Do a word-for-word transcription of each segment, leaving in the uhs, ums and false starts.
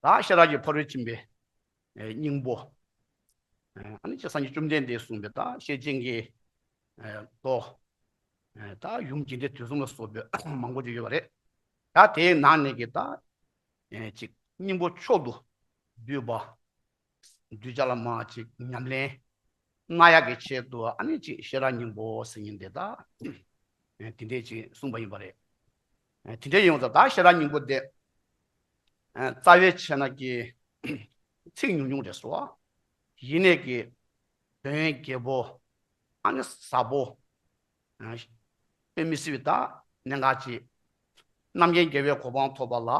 ད་ཤེས་རབ་ཀྱི་ཕ་རོལ་ཕྱིན་པའི་སྙིང་པོ། ཨ་ནི་ཅིག་སངས་རྒྱས་བཅོམ་ལྡན་འདས་གསུངས་པའི་ད་ཤེར་ཕྱིན་གྱི་མདོ། ད་ཡུམ་རྒྱས་འབྲིང་བསྡུས་གསུམ་ལ་སོགས་པའི་མང་པོ་ཅིག་ཡོད་པ་རེད། ད་དེའི་ནང་ནས་ཀྱི་ད་ཅིག་སྙིང་པོ་མཆོག་ཏུ་བསྡུས་པ། གདུལ་བྱ་ལ་མར་ཅིག་ཉམས་ལེན་གནང་ཡག་གི་ཆེད་དུ་ཨ་ནི་ཅིག་ཤེས་རབ་སྙིང་པོ་ཟེར་མཁན་དེ་ད་དེ་འདྲས་ཅིག་གསུངས་པ་ཡིན་པ་རེད། དེ་འདྲས་ཡོང་ཙང་ད་ཤེས་རབ་སྙིང་པོ་དེ་རྩ་བའི་ཆ་ནས་ཀྱི་ཚིག་ཉུང་ཉུང་རེད་ཟེར་བ། ཡིན་ནའི་ཀྱི་དོན་རྒྱས་པོ། ཨ་ནི་ཟབ་པོ། དཔེ་མི་སྲིད་པའི་ད་གནད་འགག་ཅིག་རྣམ་མཁྱེན་རྒྱལ་བའི་གོ་འཕང་ཐོབ་པ་ལ།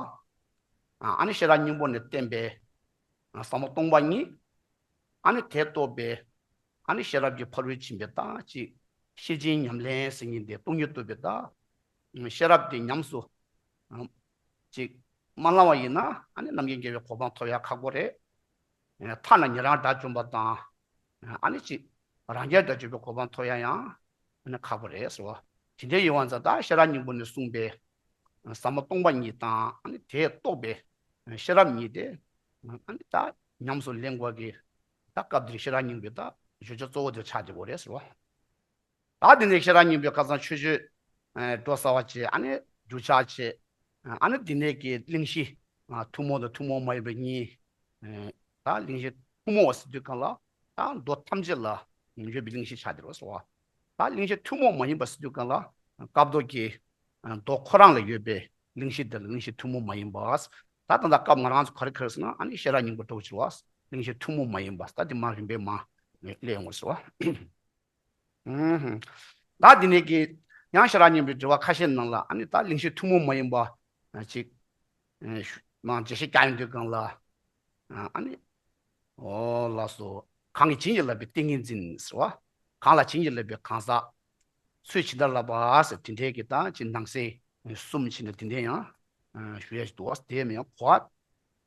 ཨ་ནི་ཤེས་རབ་སྙིང་པོ་ནས་བསྟན་པའི་ཟབ་མོ་སྟོང་པ་ཉིད། ཨ་ནི་དེ་རྟོགས་པའི་ཨ་ནི་ཤེས་རབ་ཀྱི་ཕ་རོལ་ཕྱིན་པའི་ད་ཅིག་ཤེར་ཕྱིན་ཉམས་ལེན་ཟེར་མཁན་དེ་སྟོང་ཉིད་རྟོགས་པའི་ད་ཤེས་རབ་དེ་ཉམས་སུ་ཅིག་མ་བླངས་པ་ཡིན་ན། ཨ་ནི་རྣམ་མཁྱེན་རྒྱལ་བའི་གོ་འཕང་ཐོབ་ཡག་ཁག་པོ་རེད། ཐ་ན་ཉན་རང་དགྲ་བཅོམ་པ་དང་། ཨ་ནི་ཅིག་རང་རྒྱལ་དགྲ་བཅོམ་པའི་གོ་འཕང་ཐོབ་ཡག་ཡང་ཨ་ནི་ཁག་པོ་རེད་ཟེར་བ། དེ་འདྲའི་ཡོད་པ་ཙང་ད་ཤེས་རབ་སྙིང་པོ་ནས་གསུངས་པའི་ཟབ་མོ་སྟོང་པ་ཉིད་དང་། ཨ་ནི་དེས་རྟོགས་པའི་ཤེས་རབ་གཉིས་དེ་ཨ་ནི་ད་ཉམས་སུ་ལེན་དགོས་ཀྱི། ད་སྐབས་འདིར་ཤེས་རབ་སྙིང་པོའི་ད་བརྗོད་བྱ་གཙོ་བོ་དེ་ཆགས་བསྡད་ཡོད་རེད་ཟེར་བ། ད་དེ་ནས་ཤེས་རབ་སྙིང་པོའི་ཁ་སང་ཆོས་སྤྱོད་འགྲོ་ཟེར་བ་བྱས། ཨ་ནི་རྒྱུ་ཆ་བྱས། ཨ་ནི་དེ་ནས་ཀྱི་གླེང་གཞི་ཐུན་མོང་དང་ཐུན་མོང་མ་ཡིན་པ་གཉིས། ད་གླེང་གཞི་ཐུན་མོང་བ་ཟེར་དུས་སྒང་ལ་ད་མདོ་ཐམས་ཅད་ལ་ཡོད་པའི་གླེང་གཞི་ཆགས་བསྡད་ཡོད་རེད་ཟེར་བ། ད་གླེང་གཞི་ཐུན་མོང་མ་ཡིན་པ་ཟེར་དུས་སྒང་ལ་སྐབས་ཐོག་གི་མདོ་ཁོ་རང་ལ་ཡོད་པའི་གླེང་གཞི་དེ་ལ་གླེང་གཞི་ཐུན་མོང་མ་ཡིན་པ། ད་ད་ལྟ་སྐབས་ང་རང་ཚོ་ག་རེ་ག་རེ་ཟེར་ན། ཨ་ནི་ཤེས་རབ་སྙིང་པོ་འདྲ་བོ་ཅིག་ལ་གླེང་གཞི་ཐུན་མོང་མ་ཡིན་པ། ད་དེ་མར་རིམ་པས་མར་སླེབས་ཡོང་གི་རེད་ཟེར་བ། ད་འདི་ནས་ཀྱི་ཡང་ཤེས་རབ་སྙིང་པོའི་འགྲེལ་པ་ཁ་ཤས་ནང་ལ། ཨ་ནི་ད་གླེང་གཞི་ཐུན་མོང་མ་ཡིན་པ་ཅིག་ནང་འགྲེལ་བཤད་རྒྱག་ཡོང་དུས་སྒང་ལ། ཨ་ནི་འོ་ལགས་སོ། གང་གིས་བྱིན་གྱིས་བརླབས་པའི་ཏིང་ངེ་འཛིན་ཟེར་བ། གང་ལ་བྱིན་གྱིས་བརླབས་པའི་གང་ཟག་ཚུལ་ཇི་ལྟར་བསླབ་པ་ཟེར། དེ་འདྲའི་གི་ད་ཅིག་ནང་གསེས་གསུམ་བྱས་ནས་དེ་འདྲའི་ཡང་ཞུ་ཡ་ཞིག་འདུག་བ། དེ་མིན་ཡང་གོ་བ་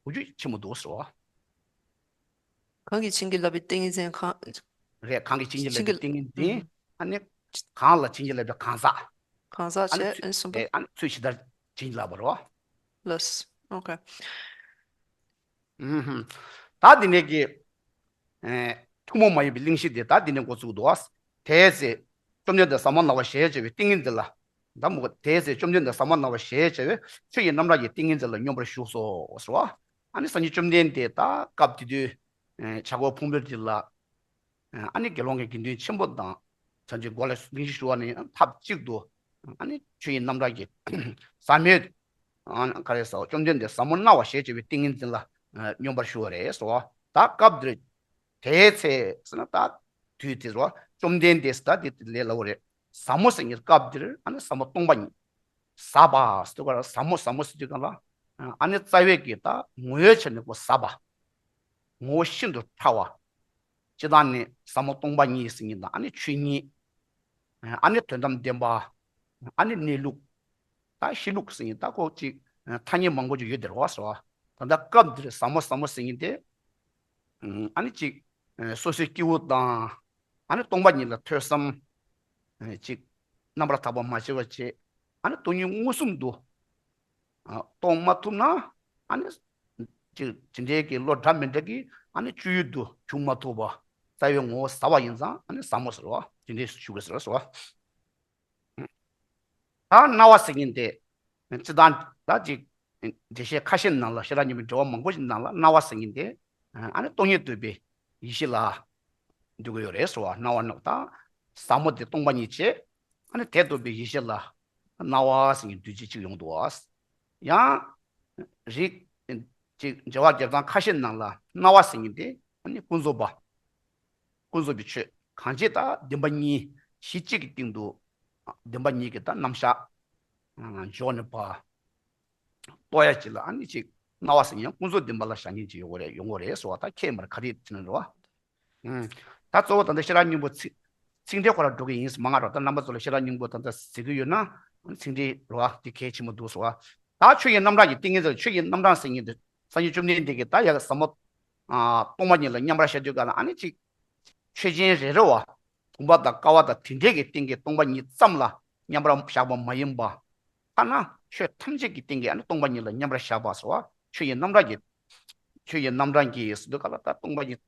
གོ་རྒྱུ་ཆེན་པོ་འདུག་ཟེར་བ། གང་གིས་བྱིན་གྱིས་བརླབས་པའི་ཏིང་ངེ་འཛིན་གང་། རེད། གང་གིས་བྱིན་གྱིས་བརླབས་པའི་ཏིང་ངེ་འཛིན། ཨ་ནི་གང་ལ་བྱིན་གྱིས་བརླབས་པའི་གང་ཟག་གང་ཟག་ཨ་ནི་བྱས། ཚུལ་ཨ་ནི་གསུམ་པ། ཨ་ནི་ཚུལ་ཇི་ལྟར་བྱིན་གྱིས་བརླབས་པ་རེད་བ། ལགས། ཨོ་ཁེ། ཨུམ་ཧུམ། ད་འདི་ནས་ཀྱི་ཐུན་མོང་མ་ཡིན་པའི་གླེང་གཞི་དེ་ད་འདི་ནས་འགོ་བཙུགས་འདུག་བ། དེའི་ཚེ་བཅོམ་ལྡན་འདས་ཟབ་མོ་སྣང་བ་ཞེས་བྱ་བའི་ཏིང་ངེ་འཛིན་ལ། ད་མོ། དེའི་ཚེ་བཅོམ་ལྡན་འདས་ཟབ་མོ་སྣང་བ་ཞེས་བྱ་བའི་ཆོས་ཀྱི་རྣམ་གྲངས་ཀྱི་ཏིང་ངེ་འཛིན་ལ་སྙོམས་པར་ཞུགས་སོ་ཟེར་བ། ཨ་ནི་སངས་རྒྱས་བཅོམ་ལྡན་འདས་ད་སྐབས་དེ་དུས་བྱ་རྒོད་ཕུང་པོའི་རི་ལ། ཨ་ནི་དགེ་སློང་གི་དགེ་འདུན་ཆེན་པོ་དང་བྱང་ཆུབ་སྒོ་ལ་གླེང་གཞི་ཞུ་བ་ནི་ཐབས་གཅིག་ཏུ། ཨ་ནི་ཆོས་ཀྱི་རྣམ་གྲངས་ཀྱི་ཟབ་མོའི། ཨ་ནི་ག་རེ་ཟེར། བཅོམ་ལྡན་འདས་ཟབ་མོ་སྣང་བ་ཞེས་བྱ་བའི་ཏིང་ངེ་འཛིན་ལ་སྙོམས་པར་ཞུགས་པ་རེད་ཟེར་བ། ད་སྐབས་འདིར། དེའི་ཚེ་ཟེར་ན་ད་དུས་དེ་ཟེར་བ། བཅོམ་ལྡན་འདས་ཟེར་ད་དེ་ལས་སླ་བོ་རེད། ཟབ་མོ་ཟེར་མཁན་སྐབས་འདིར་ཨ་ནི་ཟབ་མོ་སྟོང་པ་ཉིད། ཟབ་པ་ཟེར་དུས་ག་ལ། ཟབ་མོ་ཟབ་མོ་ཟེར་དུས་ག་ལ། ཨ་ནི་རྩ་བའི་གི་ད་ངོ་བོའི་ཆ་ནས་ཁོ་ཟབ་པ། ངོ་བོ་ཤིན་ཏུ་ཕྲ་བ། སྤྱིར་བཏང་ནི་ཟབ་མོ་སྟོང་པ་ཉིད་ཟེར་མཁན་དང་། ཨ་ནི་ཆོས་ཉིད། ཨ་ནི་དོན་དམ་བདེན་པ། ཨ་ནི་གནས་ལུགས། ད་གཤིས་ལུགས་ཟེར་མཁན་ད་ཁོ་ཅིག་ཐ་སྙད་མང་པོ་ཅིག་ཡོད་དེ་རེད་བ་ཟེར་བ། ད་ལྟ་སྐབས་འདིར་ཟབ་མོ་ཟབ་མོ་ཟེར་མཁན་དེ། ཨ་ནི་ཅིག་སོ་སོའི་སྐྱེ་བོ་དང་། ཨ་ནི་སྟོང་པ་ཉིད་ལ་ཐོས་བསམ་ཅིག་རྣམ་པར་དག་པ་མ་བྱས་པ་བྱས། ཨ་ནི་སྟོང་ཉིད་མངོན་སུམ་དུ་ཨ་རྟོགས་མ་ཐུབ་ན། ཨ་ནི་ཅིག་ཇི་འདྲའི་གི་བློ་འདྲ་མི་འདྲ་གི་ཨ་ནི་སྤྱོད་ཡུལ་དུ་འཇུག་མ་ཐུབ་པ། རྩ་བའི་ངོ་བོ་ཟབ་པ་ཡིན་ཙང་ཨ་ནི་ཟབ་མོ་ཟེར་བ། ཇི་འདྲའི་ཞུ་དགོས་ཟེར་བ་ཟེར་བ། ད་སྣང་བ་ཟེར་མཁན་དེ་སྤྱིར་བཏང་ད་ཅིག་འགྲེལ་བཤད་ཁ་ཤས་ནང་ལ། ཤེས་རབ་སྙིང་པོའི་འགྲེལ་པ་མང་པོ་ཞིག་ནང་ལ་སྣང་བ་ཟེར་མཁན་དེ་ཨ་ནི་སྟོང་ཉིད་རྟོགས་པའི་ཡེ་ཤེས་ལ་འདོད་ཀྱི་ཡོད་རེད་ཟེར་བ། སྣང་བ་ནི་ད་ཟབ་མོ་དེ་སྟོང་པ་ཉིད་བྱས། ཨ་ནི་དེ་རྟོགས་པའི་ཡེ་ཤེས་ལ་སྣང་བ་ཟེར་མཁན་འདོད་བྱེད་ཅིག་ཡོང་འདུག་བ། ཡང་རིགས་ཅིག་འགྲེལ་པ་རྒྱབ་སྟངས་ཁ་ཤས་ནང་ལ་སྣང་བ་ཟེར་མཁན་དེ་ཨ་ནི་ཀུན་རྫོབ་པ། ཀུན་རྫོབ་པའི་ཆོས་གང་ཅི་ད་བདེན་པ་གཉིས་གཞི་གཅིག་གི་སྟེང་དུ། བདེན་པ་གཉིས་ཀྱི་ད་རྣམ་གཞག་འཇོག་ནས་པ། རྟོགས་ཡ་ཅིག་ལ་ཨ་ནི་ཅིག་སྣང་བ་ཟེར་མཁན་ཡང་ཀུན་རྫོབ་བདེན་པ་ལ་བཞག་མཁན་ཅིག་ཡོང་གི་རེད། ཡོང་གི་རེད་ཟེར་བ། ད་ཁྱད་མར་ག་རེ་ཡིན་ནམ་རེད་བ། ཨུམ། ད་གཙོ་བོ་ད་ལྟ་ཤེས་རབ་སྙིང་པོ་ཚིག་ཚིག་འགྲེལ་ཁོ་རང་འགྲོ་གི་ཡིན་ཟེར་མ་ང་རོ། ད་རྣམ་པ་ཚོ་ལ་ཤེས་རབ་སྙིང་པོ་ད་ལྟ་ཟེར་གི་ཡོད་ན། ཚིག་འགྲེལ་རོ་ཨ་དེ་གལ་ཆེན་པོ་འདུག་ཟེར་བ། ད་ཆོས་ཀྱི་རྣམ་གྲངས་ཀྱི་ཏིང་ངེ་འཛིན། ཆོས་ཀྱི་རྣམ་གྲངས་ཟེར་མཁན་དེ་སངས་རྒྱས་བཅོམ་ལྡན་འདས་ཀྱིས་ད་ཡ་གི་ཟབ་མོ་ཨ་སྟོང་པ་ཉིད་ལ་མཉམ་པར་བཞག་དུས་ག་ལ། ཨ་ནི་ཅིག་ཆོས་ཅན་རེ་རེ་བ་བུམ་པ་དང་ཀ་བ་དང་དེ་འདྲའི་གི་སྟེང་གི་སྟོང་པ་ཉིད་ཙམ་ལ་མཉམ་པར་བཞག་པ་མ་ཡིན་པ། ཐ་ན་ཆོས་ཐམས་ཅད་ཀྱི་སྟེང་གི་ཨ་ནི་སྟོང་པ་ཉིད་ལ་མཉམ་པར་བཞག་པ་ཟེར་བ། ཆོས་ཀྱི་རྣམ་གྲངས་ཀྱི་ ཆོས་ཀྱི་རྣམ་གྲངས་ཀྱིས་ཟེར་དུས་སྐབས་ལ་ད་སྟོང་པ་ཉིད་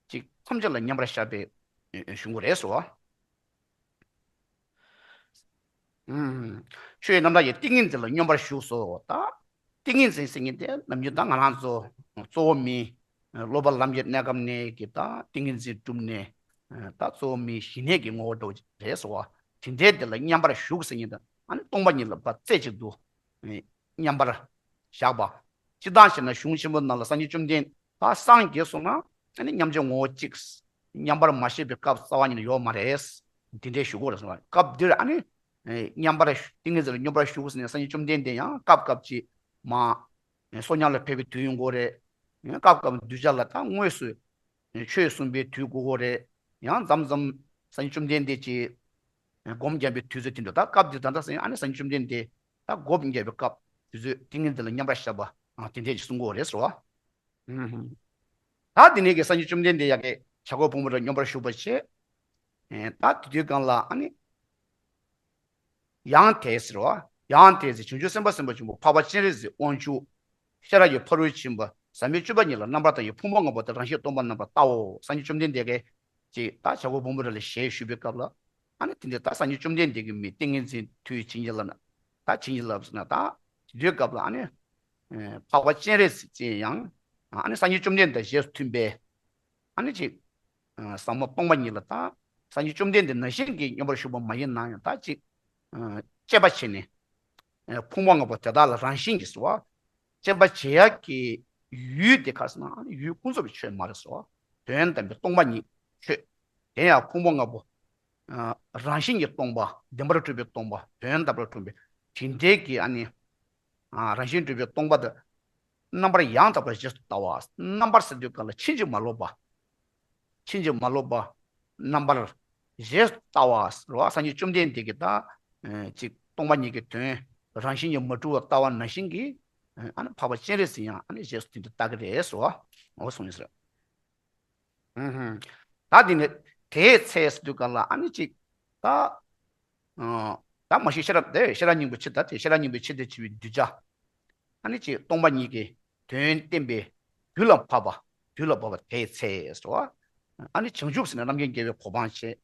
ཅིག་ཐམས་ཅད་ལ་མཉམ་པར་བཞག་པའི་གཞུང་གོ་རེད་ཟེར་བ། ཨུམ། ཆོས་ཀྱི་རྣམ་གྲངས་ཀྱི་ཏིང་ངེ་འཛིན་ལ་སྙོམས་པར་ཞུགས་སོ། ད་ཏིང་ངེ་འཛིན་ཟེར་མཁན་དེ་ནམ་རྒྱུན་ད་ང་རང་ཚོ་གཙོ་བོ་མི་སློབ་པ་ལམ་གྱི་གནས་སྐབས་ནས་ཀྱི་ད་ཏིང་ངེ་འཛིན་གྲུབ་ནས་ད་གཙོ་བོ་མི་ཞི་གནས་ཀྱི་ངོ་བོ་འདྲ་བོ་རེད་ཟེར་བ། དེ་འདྲའི་དེ་ལ་མཉམ་པར་ཞུགས་ཟེར་མཁན་དེ་ཨ་ནི་སྟོང་པ་ཉིད་ལ་ཕར་རྩེ་གཅིག་ཏུ་མཉམ་པར་བཞག་པ། སྤྱིར་བཏང་བྱས་ན་གཞུང་ཆེན་པོ་ནང་ལ་སངས་རྒྱས་བཅོམ་ལྡན་འདས་སངས་རྒྱས་སོང་ན་ཨ་ནི་མཉམ་གཞག་ངོ་བོ་གཅིག་མཉམ་པར་མ་བཞག་པའི་སྐབས་རྩ་བ་ཉིད་ནས་ཡོད་མ་རེད། དེ་འདྲའི་ཞུ་དགོས་རེད་གསུངས་པ། སྐབས་འདིར་ཨ་ནི་མཉམ་པར་ཏིང་ངེ་འཛིན་ལ་སྙོམས་པར་ཞུགས་ཟེར་ནས་སངས་རྒྱས་བཅོམ་ལྡན་འདས་ཡང་སྐབས་སྐབས་ཅིག་མ་གསོལ་ཉམས་ལ་ཕེབས་པའི་དུས་ཡོང་གི་རེད། སྐབས་སྐབས་གདུལ་བྱ་ལ་ད་དངོས་སུ་ཆོས་གསུངས་པའི་དུས་དགོས་ཀྱི་རེད། ཡང་མཚམས་མཚམས་སངས་རྒྱས་བཅོམ་ལྡན་འདས་ཀྱིས་སྒོམ་བརྒྱབ་པའི་དུས་ཚོད་དེ་འདྲ། ད་སྐབས་འདིར་ད་ལྟ་སངས་ཨ་ནི་སངས་རྒྱས་བཅོམ་ལྡན་འདས་ད་སྒོམ་བརྒྱབ་པའི་སྐབས་དུས་ཚོད་ཏིང་ངེ་འཛིན་ལ་མཉམ་པར་བཞག་པ་དེ་འདྲས་ཀྱི་གསུང་གི་ཡོད་རེད་ཟེར་བ། ད་དེ་ནས་ཀྱི་སངས་རྒྱས་བཅོམ་ལྡན་འདས་ཡ་གི་བྱ་རྒོད་ཕུང་པོ་རུ་སྙོམས་པར་ཞུགས་པ་བྱས། ད་དེ་དུས་གང་ལ་ཨ་ནི། ཡང་དེ་ཟེར་བ། ཡང་དེ་ཟེར་བྱང་ཆུབ་སེམས་དཔའ་སེམས་དཔའ་ཆེན་པོ་འཕགས་པ་སྤྱན་རས་གཟིགས་དབང་ཕྱུག་ཤེས་རབ་ཀྱི་ཕ་རོལ་ཕྱིན་པ་ཟབ་མོའི་སྤྱོད་པ་ཉིད་ལ་རྣམ་པར་དག་པའི་ཕུང་པོ་ལྔ་པོ་དེ་རང་བཞིན་སྟོང་པར་རྣམ་པར་བལྟའོ། སངས་རྒྱས་བཅོམ་ལྡན་འདས་ཀྱིས་ཅིག་ད་བྱ་རྒོད་ཕུང་པོ་རུ་ལ་ཞལ་བཞུགས་པའི་སྐབས་ལ་ཨ་ནི་དེ་འདྲའི་ད་སངས་རྒྱས་བཅོམ་ལྡན་འདས་ཀྱི་མི་ཏིང་ངེ་འཛིན་མཐུ་ཡིས་བྱིན་གྱིས་བརླབས་ན་ད་བྱིན་གྱིས་བརླབས་ཟེར་ན་ད་དེ་དུས་སྐབས་ལ་ཨ་ནི་འཕགས་པ་སྤྱན་རས་གཟིགས་ཅན་ཡང་ཨ་ནི་སངས་རྒྱས་བཅོམ་ལྡན་འདས་དང་ཞལ་མཐུན་པའི་ཨ་ནི་ཅིག་ཟབ་མོ་སྟོང་པ་ཉིད་ལ་ད་སངས་རྒྱས་བཅོམ་ལྡན་འདས་ནང་བཞིན་གྱི་སྙོམས་པར་ཞུགས་པ་མ་ཡིན་ན་ཡང་ད་ཅིག་དཔྱད་པ་བྱས་ནས་ཕུང་པོ་ལྔ་པོ་དེ་དག་ལ་རང་བཞིན་གྱིས་ཟེར་བ། དཔྱད་པ་བྱེད་ཡག་གི་ཡུལ་དེ་ག་རེ་ཟེར་ན་ཨ་ནི་ཡུལ་ཀུན་རྫོབ་པའི་ཆོས་མ་རེད་ཟེར་བ། དོན་དམ་པའི་སྟོང་པ་ཉིད་ཆོས། དེ་ཡང་ཕུང་པོ་ལྔ་པོ་རང་བཞིན་གྱིས་སྟོང་པ་བདེན་པར་གྲུབ་པའི་སྟོང་པ་དོན་དམ་པར་གྲུབ་པའི་དེ་འདྲའི་གི་ཨ་ནི། རང་བཞིན་གྲུབ་པའི་སྟོང་པ་དེ་རྣམ་པར་ཡང་དག་པར་རྗེས་སུ་ལྟ་བ། རྣམ་པར་ཟེར་དུས་གང་ལ་ཕྱིན་ཅི་མ་ལོག་པ། ཕྱིན་ཅི་མ་ལོག་པ། རྣམ་པར་རྗེས་སུ་ལྟ་བ་ཟེར་བ་སངས་རྒྱས་བཅོམ་ལྡན་འདས་ཀྱིས་ད་ཅིག་སྟོང་པ་ཉིད་ཀྱི་དོན་རང་བཞིན་གྱིས་མ་གྲུབ་པར་ལྟ་བ་ནང་བཞིན་གྱི་ཨ་ནི་འཕགས་པ་སྤྱན་རས་གཟིགས་ཡང་ཨ་ནི་རྗེས་སུ་དེ་འདྲ་ལྟ་གི་རེད་ཟེར་བ་འོ་གསུངས་ཡོད་ཟེར། ད་འདི་ནི་དེའི་ཚེ་ཟེར་དུས་གང་ལ་ཨ་ནི་ཅིག་ད་ད་མ་གཞི་ཤེས་རབ་དེ་ཤེས་རབ་སྙིང་པོའི་ཆེད་དུ་དེ་ཤེས་རབ་སྙིང་པོའི་ཆེད་དུ་བྱས་པའི་གདུལ་བྱ་ཨ་ནི་ཅིག་སྟོང་པ་ཉིད་ཀྱི་དོན་བསྟན་པའི་དུས་ལ་བབ་པ། དུས་ལ་བབ་པ་དེའི་ཚེ་ཟེར་བ། ཨ་ནི་བྱང་ཆུབ་ཟེར་ན་རྣམ་མཁྱེན་རྒྱལ་བའི་གོ་འཕང་བྱེད།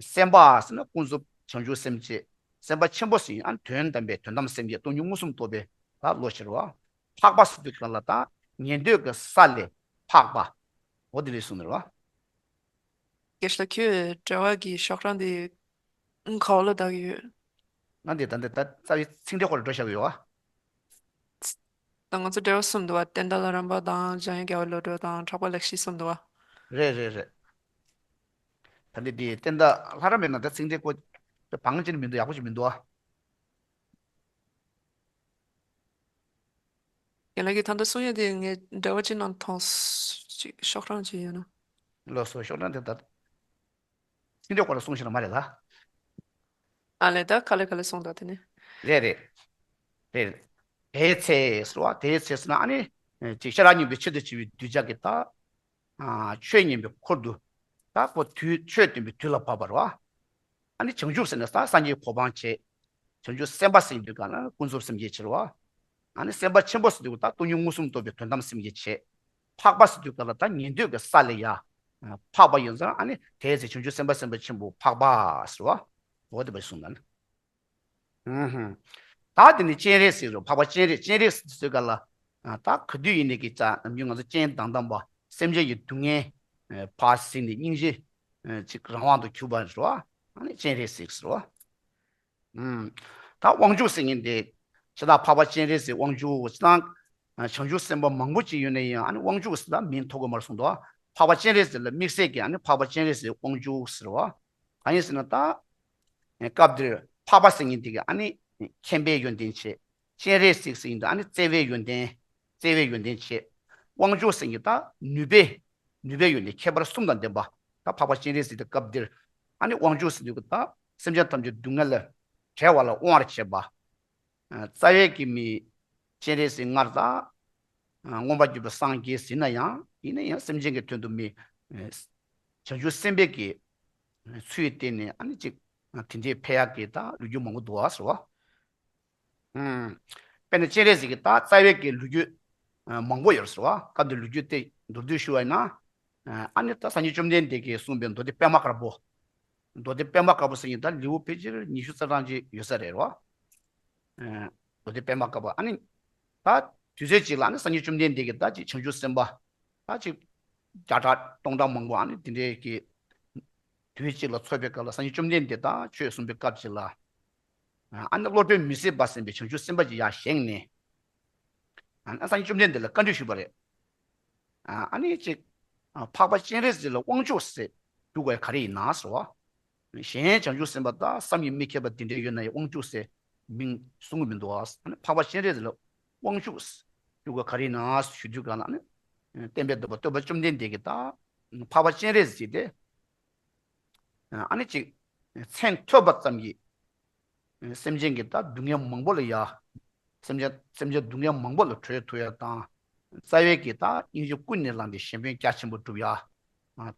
སེམས་དཔའ་ཟེར་ན་ཀུན་རྫོབ་བྱང་ཆུབ་སེམས་བསྐྱེད། སེམས་དཔའ་ཆེན་པོ་ཟེར་ན་ཨ་ནི་དོན་དམ་པའི་དོན་དམ་སེམས་བསྐྱེད་སྟོང་ཉིད་མངོན་སུམ་རྟོགས་པའི་ད་བློ་ཤར་བ། འཕགས་པ་ཟེར་དུས་གང་ལ་ད་ཉན་ཐོས་ཀྱི་ས་ལས་འཕགས་པ། འོ་དེ་རེད་གསུངས་ནས་རེད་བ། དགེ་ལགས་ཁྱོད་འགྲེལ་བ་གི་ཤོག་གྲངས་དེ་ག་བ་ལ་བལྟ་གི་ཡོད། ང་འདི་ད་འདི་ད་རྩ་བའི་ཚིག་འགྲེལ་སྐོར་ལ་འགྲོ་བཞག་གི་ཡོད་བ། ད་ང་ཚོ་འགྲེལ་བ་གསུམ་འདུག་བ། བསྟན་དར་ལྷ་རམས་པ་དང་འཇམ་དབྱངས་རྒྱལ་བའི་བློ་གྲོས་དང་གྲགས་པ་ལེགས་བཤད་གསུམ་འདུག་བ། རེད་རེད་རེད། ད་འདི་འདི་བསྟན་དར་ལྷ་རམས་པའི་ནང་ད་ཚིག་འགྲེལ་སྐོར་དེ་བང་ཅན་མི་འདུག་ཡག་པོ་ཅིག་མི་འདུག་བ། ཡིན་ལ་གི་ད་ལྟ་གསུང་ཡ་དེ་ངས་འགྲེལ་བ་ཅིག་ནང་མཐོང་ཅིག་ཤོག་གྲངས་ཅིག་ཡོད་ན། ལགས་སོ་ཤོག་གྲངས་དེ་ད། ཚིག་འགྲེལ་སྐོར་ལ་གསུང་ཞིག་ལ་མ་རེད་ལ། ཨ་ལས་ད་ག་ལེ་ག་ལེ་གསུང་དང་དེ་ནི། རེད་རེད། རེད། དེའི་ཚེ་ཟེར་བ་དེའི་ཚེ་ཟེར་ན་ཨ་ནི། ཅིག་ཤེས་རབ་སྙིང་པོའི་ཆེད་དུ་བྱས་པའི་གདུལ་བྱ་གི་ད། ཆོས་ཉན་པའི་འཁོར་དུ། ད་ཁོ་དུས་ཆོས་སྟོན་པའི་དུས་ལ་བབ་པ་རེད་བ། ཨ་ནི་བྱང་ཆུབ་ཟེར་ན་ད་སངས་རྒྱས་གོ་འཕང་བྱེད། བྱང་ཆུབ་སེམས་དཔའ་ཟེར་དུས་གང་ལ་ཀུན་རྫོབ་སེམས་བསྐྱེད་བྱེད་རེད་བ། ཨ་ནི་སེམས་དཔའ་ཆེན་པོ་ཟེར་དུས་ད་སྟོང་ཉིད་མངོན་སུམ་རྟོགས་པའི་དོན་དམ་སེམས་བསྐྱེད་བྱེད། འཕགས་པ་ཟེར་དུས་གང་ལ་ད་ཉན་ཐོས་ཀྱི་ས་ལས་ཡར། འཕགས་པ་ཡིན་ཙང་ཨ་ནི་དེའི་ཚེ་བྱང་ཆུབ་སེམས་དཔའ་སེམས་དཔའ་ཆེན་པོ་འཕགས་པ་ཟེར་བ། འོ་དེ་པ་གསུངས་ད་ནི། ད་དེ་ནི་སྤྱན་རས་གཟིགས་རེད། འཕགས་པ་སྤྱན་རས་སྤྱན་རས་གཟིགས་ཟེར་ག་ལ། ད་ག་དུས་ཡིན་ནའི་གི་ཙ་ནམ་རྒྱུན་ང་ཚོ་སྤྱན་དང་དམ་པ་སེམས་ཅན་གྱི་སྡུག་བསྔལ་ཕར་གཟིགས་ནས་སྙིང་རྗེ་ཅིག་རང་དབང་དུ་གྱུར་པ་རེད་བ། ཨ་ནི་སྤྱན་རས་གཟིགས་ཟེར་བ། ད་དབང་ཕྱུག་ཟེར་མཁན་དེ་ཇི་ལྟར་འཕགས་པ་སྤྱན་རས་གཟིགས་དབང་ཕྱུག་ཇི་ལྟར་བྱང་ཆུབ་སེམས་དཔའ་མང་པོ་ཅིག་ཡོད་ན་ཡང་ཨ་ནི་དབང་ཕྱུག་ཟེར་ལ་མིང་ཐོགས་ཀྱི་མ་རེད་གསུངས་འདུག་འཕགས་པ་སྤྱན་རས་གཟིགས་ལ་དམིགས་བསལ་གྱི་ཨ་ནི་འཕགས་པ་སྤྱན་རས་གཟིགས་དབང་ཕྱུག་ཟེར་བ། གང་ཡིན་ཟེར་ན་ད། སྐབས་འདིར་འཕགས་པ་ཟེར་མཁན་དེ་ག་ཨ་ནི་མཁྱེན་པའི་ཡོན་ཏན་བྱེད། སྤྱན་རས་གཟིགས་ཟེར་མཁན་དེ་ཨ་ནི་བརྩེ་བའི་ཡོན་ཏན། བརྩེ་བའི་ཡོན་ཏན་བྱེད། དབང་ཕྱུག་ཟེར་མཁན་ད་ནུས་པའི། ནུས་པའི་ཡོན་ཏན་ཁྱད་པར་གསུམ་དང་ལྡན་པ། ད་འཕགས་པ་སྤྱན་རས་གཟིགས་དེ་སྐབས་འདིར་ཨ་ནི་དབང་ཕྱུག་ཟེར་དུས་ད་སེམས་ཅན་ཐམས་ཅད་སྡུག་བསྔལ་ལས་བྲལ་བ་ལ་དབང་བར་བྱེད་པ། རྩ་བའི་གི་མི་སྤྱན་རས་གཟིགས་སྔར་དང་མངོན་པར་གྱུར་པའི་སངས་རྒྱས་ཟེར་ན་ཡང་ཡིན་ན་ཡང་སེམས་ཅན་གྱི་དོན་དུ་མི་བྱང་ཆུབ་སེམས་དཔའི་གི་ཚུལ་བསྟན་ནས་ཨ་ནི་ཅིག་དེ་འདྲའི་ཕལ་ཡག་གི་ད་ལོ་རྒྱུས་མང་པོ་འདུག་བ་ཟེར་བ། དཔེར་ན་སྤྱན་རས་གཟིགས་ཀྱི་ད་རྩ་བའི་གི་ལོ་རྒྱུས་ མང་པོ་ཡོད་ཟེར་བ། སྐབས་འདིར་ལོ་རྒྱུས་དེ་མདོར་བསྡུས་ཞུ་བ་ཡིན་ན། ཨ་ནི་ད་སངས་རྒྱས་བཅོམ་ལྡན་འདས་ཀྱིས་གསུངས་པའི་མདོ་སྡེ་པད་མ་དཀར་པོ། མདོ་སྡེ་པད་མ་དཀར་པོ་ཟེར་མཁན་ད་ལེའུ་ཕལ་ཆེར་ཉི་ཤུ་རྩ་གྲངས་ཅིག་ཡོད་ས་རེད་རོ། མདོ་སྡེ་པད་མ་དཀར་པོ། ཨ་ནི་ད་དུས་ཚོད་ཅིག་ལ་ཨ་ནི་སངས་རྒྱས་བཅོམ་ལྡན་འདས་ཀྱིས་ད་ཅིག་བྱང་ཆུབ་སེམས་དཔའ་ད་ཅིག་བརྒྱ་ཕྲག་སྟོང་ཕྲག་མང་པོ་ཨ་ནི་དེ་འདྲའི་གི་དུས་གཅིག་ལ་འཚོགས་པའི་སྐབས་ལ། སངས་རྒྱས་བཅོམ་ལྡན་འདས་ད་ཆོས་གསུངས་པའི་སྐབས་ཅིག་ལ། ཨ་ནི་བློ་གྲོས་མི་ཟད་པ་ཟེར་བའི་བྱང་ཆུབ་སེམས་དཔའ་ཅིག་ཡར་བཞེངས་ནས། ཨ་ནི་སངས་རྒྱས་བཅོམ་ལྡན་འདས་ལ་བཀའ་འདྲི་ཞུས་པ་རེད། ཨ་ནི་གཅིག་འཕགས་པ་སྤྱན་རས་གཟིགས་ལ་དབང་ཕྱུག་ཟེར་ཞུ་དགོས་ག་རེ་ཡིན་ན་ཟེར་བ། གཞན་བྱང་ཆུབ་སེམས་དཔའ་དང་བསམ་ཡས་མི་ཁྱབ་པ་འདི་འདྲའི་ཡོད་ན་ཡང་དབང་ཕྱུག་ཟེར་མིང་གསུང་གི་མི་འདུག་བ། ཨ་ནི་འཕགས་པ་སྤྱན་རས་གཟིགས་ལ་དབང་ཕྱུག་ཟེར་ཞུ་དགོས་ག་རེ་ཡིན་ན་ཞུ་དུས་གང་ལ་ཨ་ནི་བསྟན་པའི་བདག་པོ་སྟོན་པ་བཅོམ་ལྡན་འདས་ཀྱིས་ད་འཕགས་པ་སྤྱན་རས་གཟིགས་དེ། ཨ་ནི་གཅིག་མཚན་ཐོས་པ་ཙམ་གྱིས་སེམས་ཅན་གྱི་ད་སྡུག་བསྔལ་མང་པོ་ལ་ཡ། སེམས་ཅན་སེམས་ཅན་སྡུག་བསྔལ་མང་པོ་ལ་གྲོལ་ཐུབ་ཡ་དང་། རྩ་བའི་གི་ད་སྙིང་རྗེ་ཀུན་ནས་བསླངས་ཏེ་གཞན་ཕན་རྒྱ་ཆེན་པོ་སྒྲུབ་ཡ།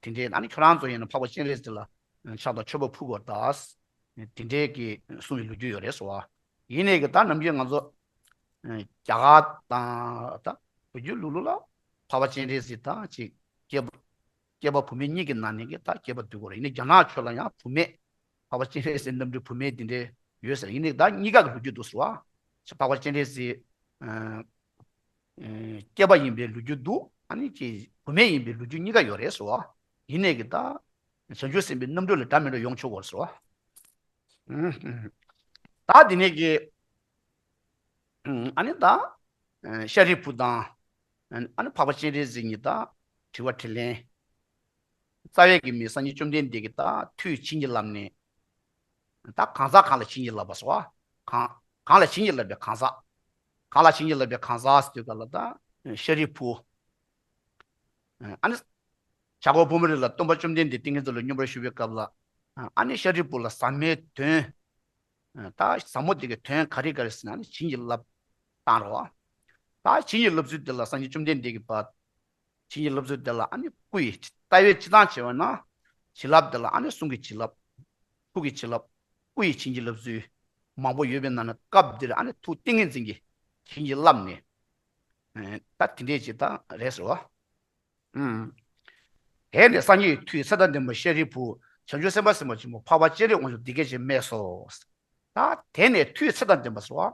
དེ་འདྲའི་ཨ་ནི་ཁྱོད་རང་ཚོ་ཡིན་ན་འཕགས་པ་སྤྱན་རས་གཟིགས་ལ་ཕྱག་དང་མཆོད་པ་ཕུལ་དགོས་ད། དེ་འདྲའི་གི་གསུང་བའི་ལོ་རྒྱུས་ཡོད་རེད་ཟེར་བ། ཡིན་ནའི་གི་ད་ནམ་རྒྱུན་ང་ཚོ་རྒྱ་གར་དང་ད་བོད་བརྒྱུད་ལུགས་ལུགས་ལ་འཕགས་པ་སྤྱན་རས་གཟིགས་དང་གཅིག་སྐྱེས་པ། སྐྱེས་པ་བུད་མེད་གཉིས་ཀྱི་ནང་ནས་ཀྱི་ད་སྐྱེས་པ་འདུས་ཀྱི་རེད། ཡིན་ནའི་རྒྱ་ནག་ཆོས་ལ་ཡང་བུད་མེད་འཕགས་པ་སྤྱན་རས་གཟིགས་རྣམ་འཕྲུལ་བུད་མེད་འདི་འདྲའི་ཡོད་ཟེར། ཡིན་ནའི་ད་གཉིས་ཀ་གི་ལོ་རྒྱུས་འདུག་ཟེར་བ། འཕགས་པ་སྤྱན་རས་གཟིགས་སྐྱེས་པ་ཡིན་པའི་ལོ་རྒྱུས་འདུག་ཨ་ནི་ཀྱི་བུད་མེད་ཡིན་པའི་ལོ་རྒྱུས་གཉིས་ཀ་ཡོད་རེད་ཟེར་བ། ཡིན་ནའི་གི་ད་བྱང་ཆུབ་སེམས་དཔའི་རྣམ་འཕྲུལ་ལ་འདྲ་མི་འདྲ་ཡོང་ཆོག་གི་རེད་ཟེར་བ། ད་འདི་ནས་ཀྱི་ཨ་ནི་ད་ཤཱ་རིའི་བུ་དང་ཨ་ནི་འཕགས་པ་སྤྱན་རས་གཟིགས་གཉིས་ད་དྲི་བ་དྲིས་ལན། རྩ་བའི་གི་མི་སངས་རྒྱས་བཅོམ་ལྡན་འདས་ཀྱིས་ད་ཐུགས་བྱིན་གྱིས་བརླབས་ནས། ད་གང་ཟག་གང་ལ་བྱིན་གྱིས་བརླབས་པ་ཟེར་བ། གང་གང་ལ་བྱིན་གྱིས་བརླབས་པའི་གང་ཟག་གང་ལ་བྱིན་གྱིས་བརླབས་པའི་གང་ཟག་ཟེར་དུས་ག་ལ་ད་ཤཱ་རིའི་བུ། ཨ་ནི་བྱ་རྒོད་ཕུང་པོའི་རི་ལ་སྟོན་པ་བཅོམ་ལྡན་འདས་ཏིང་ངེ་འཛིན་ལ་སྙོམས་པར་ཞུགས་པའི་སྐབས་ལ། ཨ་ནི་ཤཱ་རིའི་བུ་ལ་ཟབ་མོའི་དོན། ད་ཟབ་མོ་དེ་གི་དོན་ག་རེ་ག་རེ་ཟེར་ན་ཨ་ནི་བྱིན་གྱིས་བརླབས་བཏང་རོགས། ད་བྱིན་གྱིས་བརླབས་ཚུལ་དེ་ལ་སངས་རྒྱས་བཅོམ་ལྡན་འདས་ཀྱིས་པ། བྱིན་གྱིས་བརླབས་ཚུལ་དེ་ལ་ཨ་ནི་སྐུ་ཡི་ལྟ་བའི་སྤྱི་དང་བྱས་པ་ན། བྱིན་རླབས་དེ་ལ་ཨ་ནི་གསུང་གི་བྱིན་རླབས། ཐུགས་ཀྱི་བྱིན་རླབས། སྐུ་ཡི་བྱིན་གྱིས་བརླབས་ཚུལ། མང་པོ་ཡོད་པའི་ནང་ནས་སྐབས་འདིར་ཨ་ནི་ཐུགས་ཏིང་ངེ་འཛིན་གྱིས་བྱིན་གྱིས་བརླབས་ནས། ད་དེ་འདྲས་ཅིག་ད་རེད་ཟེར་བ། དེ་ནས་སངས་རྒྱས་ཀྱི་ཐུགས་ཚེ་དང་ལྡན་པ་ཤཱ་རིའི་བུ། བྱང་ཆུབ་སེམས་དཔའ་སེམས་དཔའ་ཆེན་པོ་འཕགས་པ་སྤྱན་རས་དབང་ཕྱུག་འདི་སྐད་ཅེས་སྨྲས་སོ། ད་དེ་ནས་ཐུགས་ཚེ་དང་ལྡན་པ་ཟེར་བ།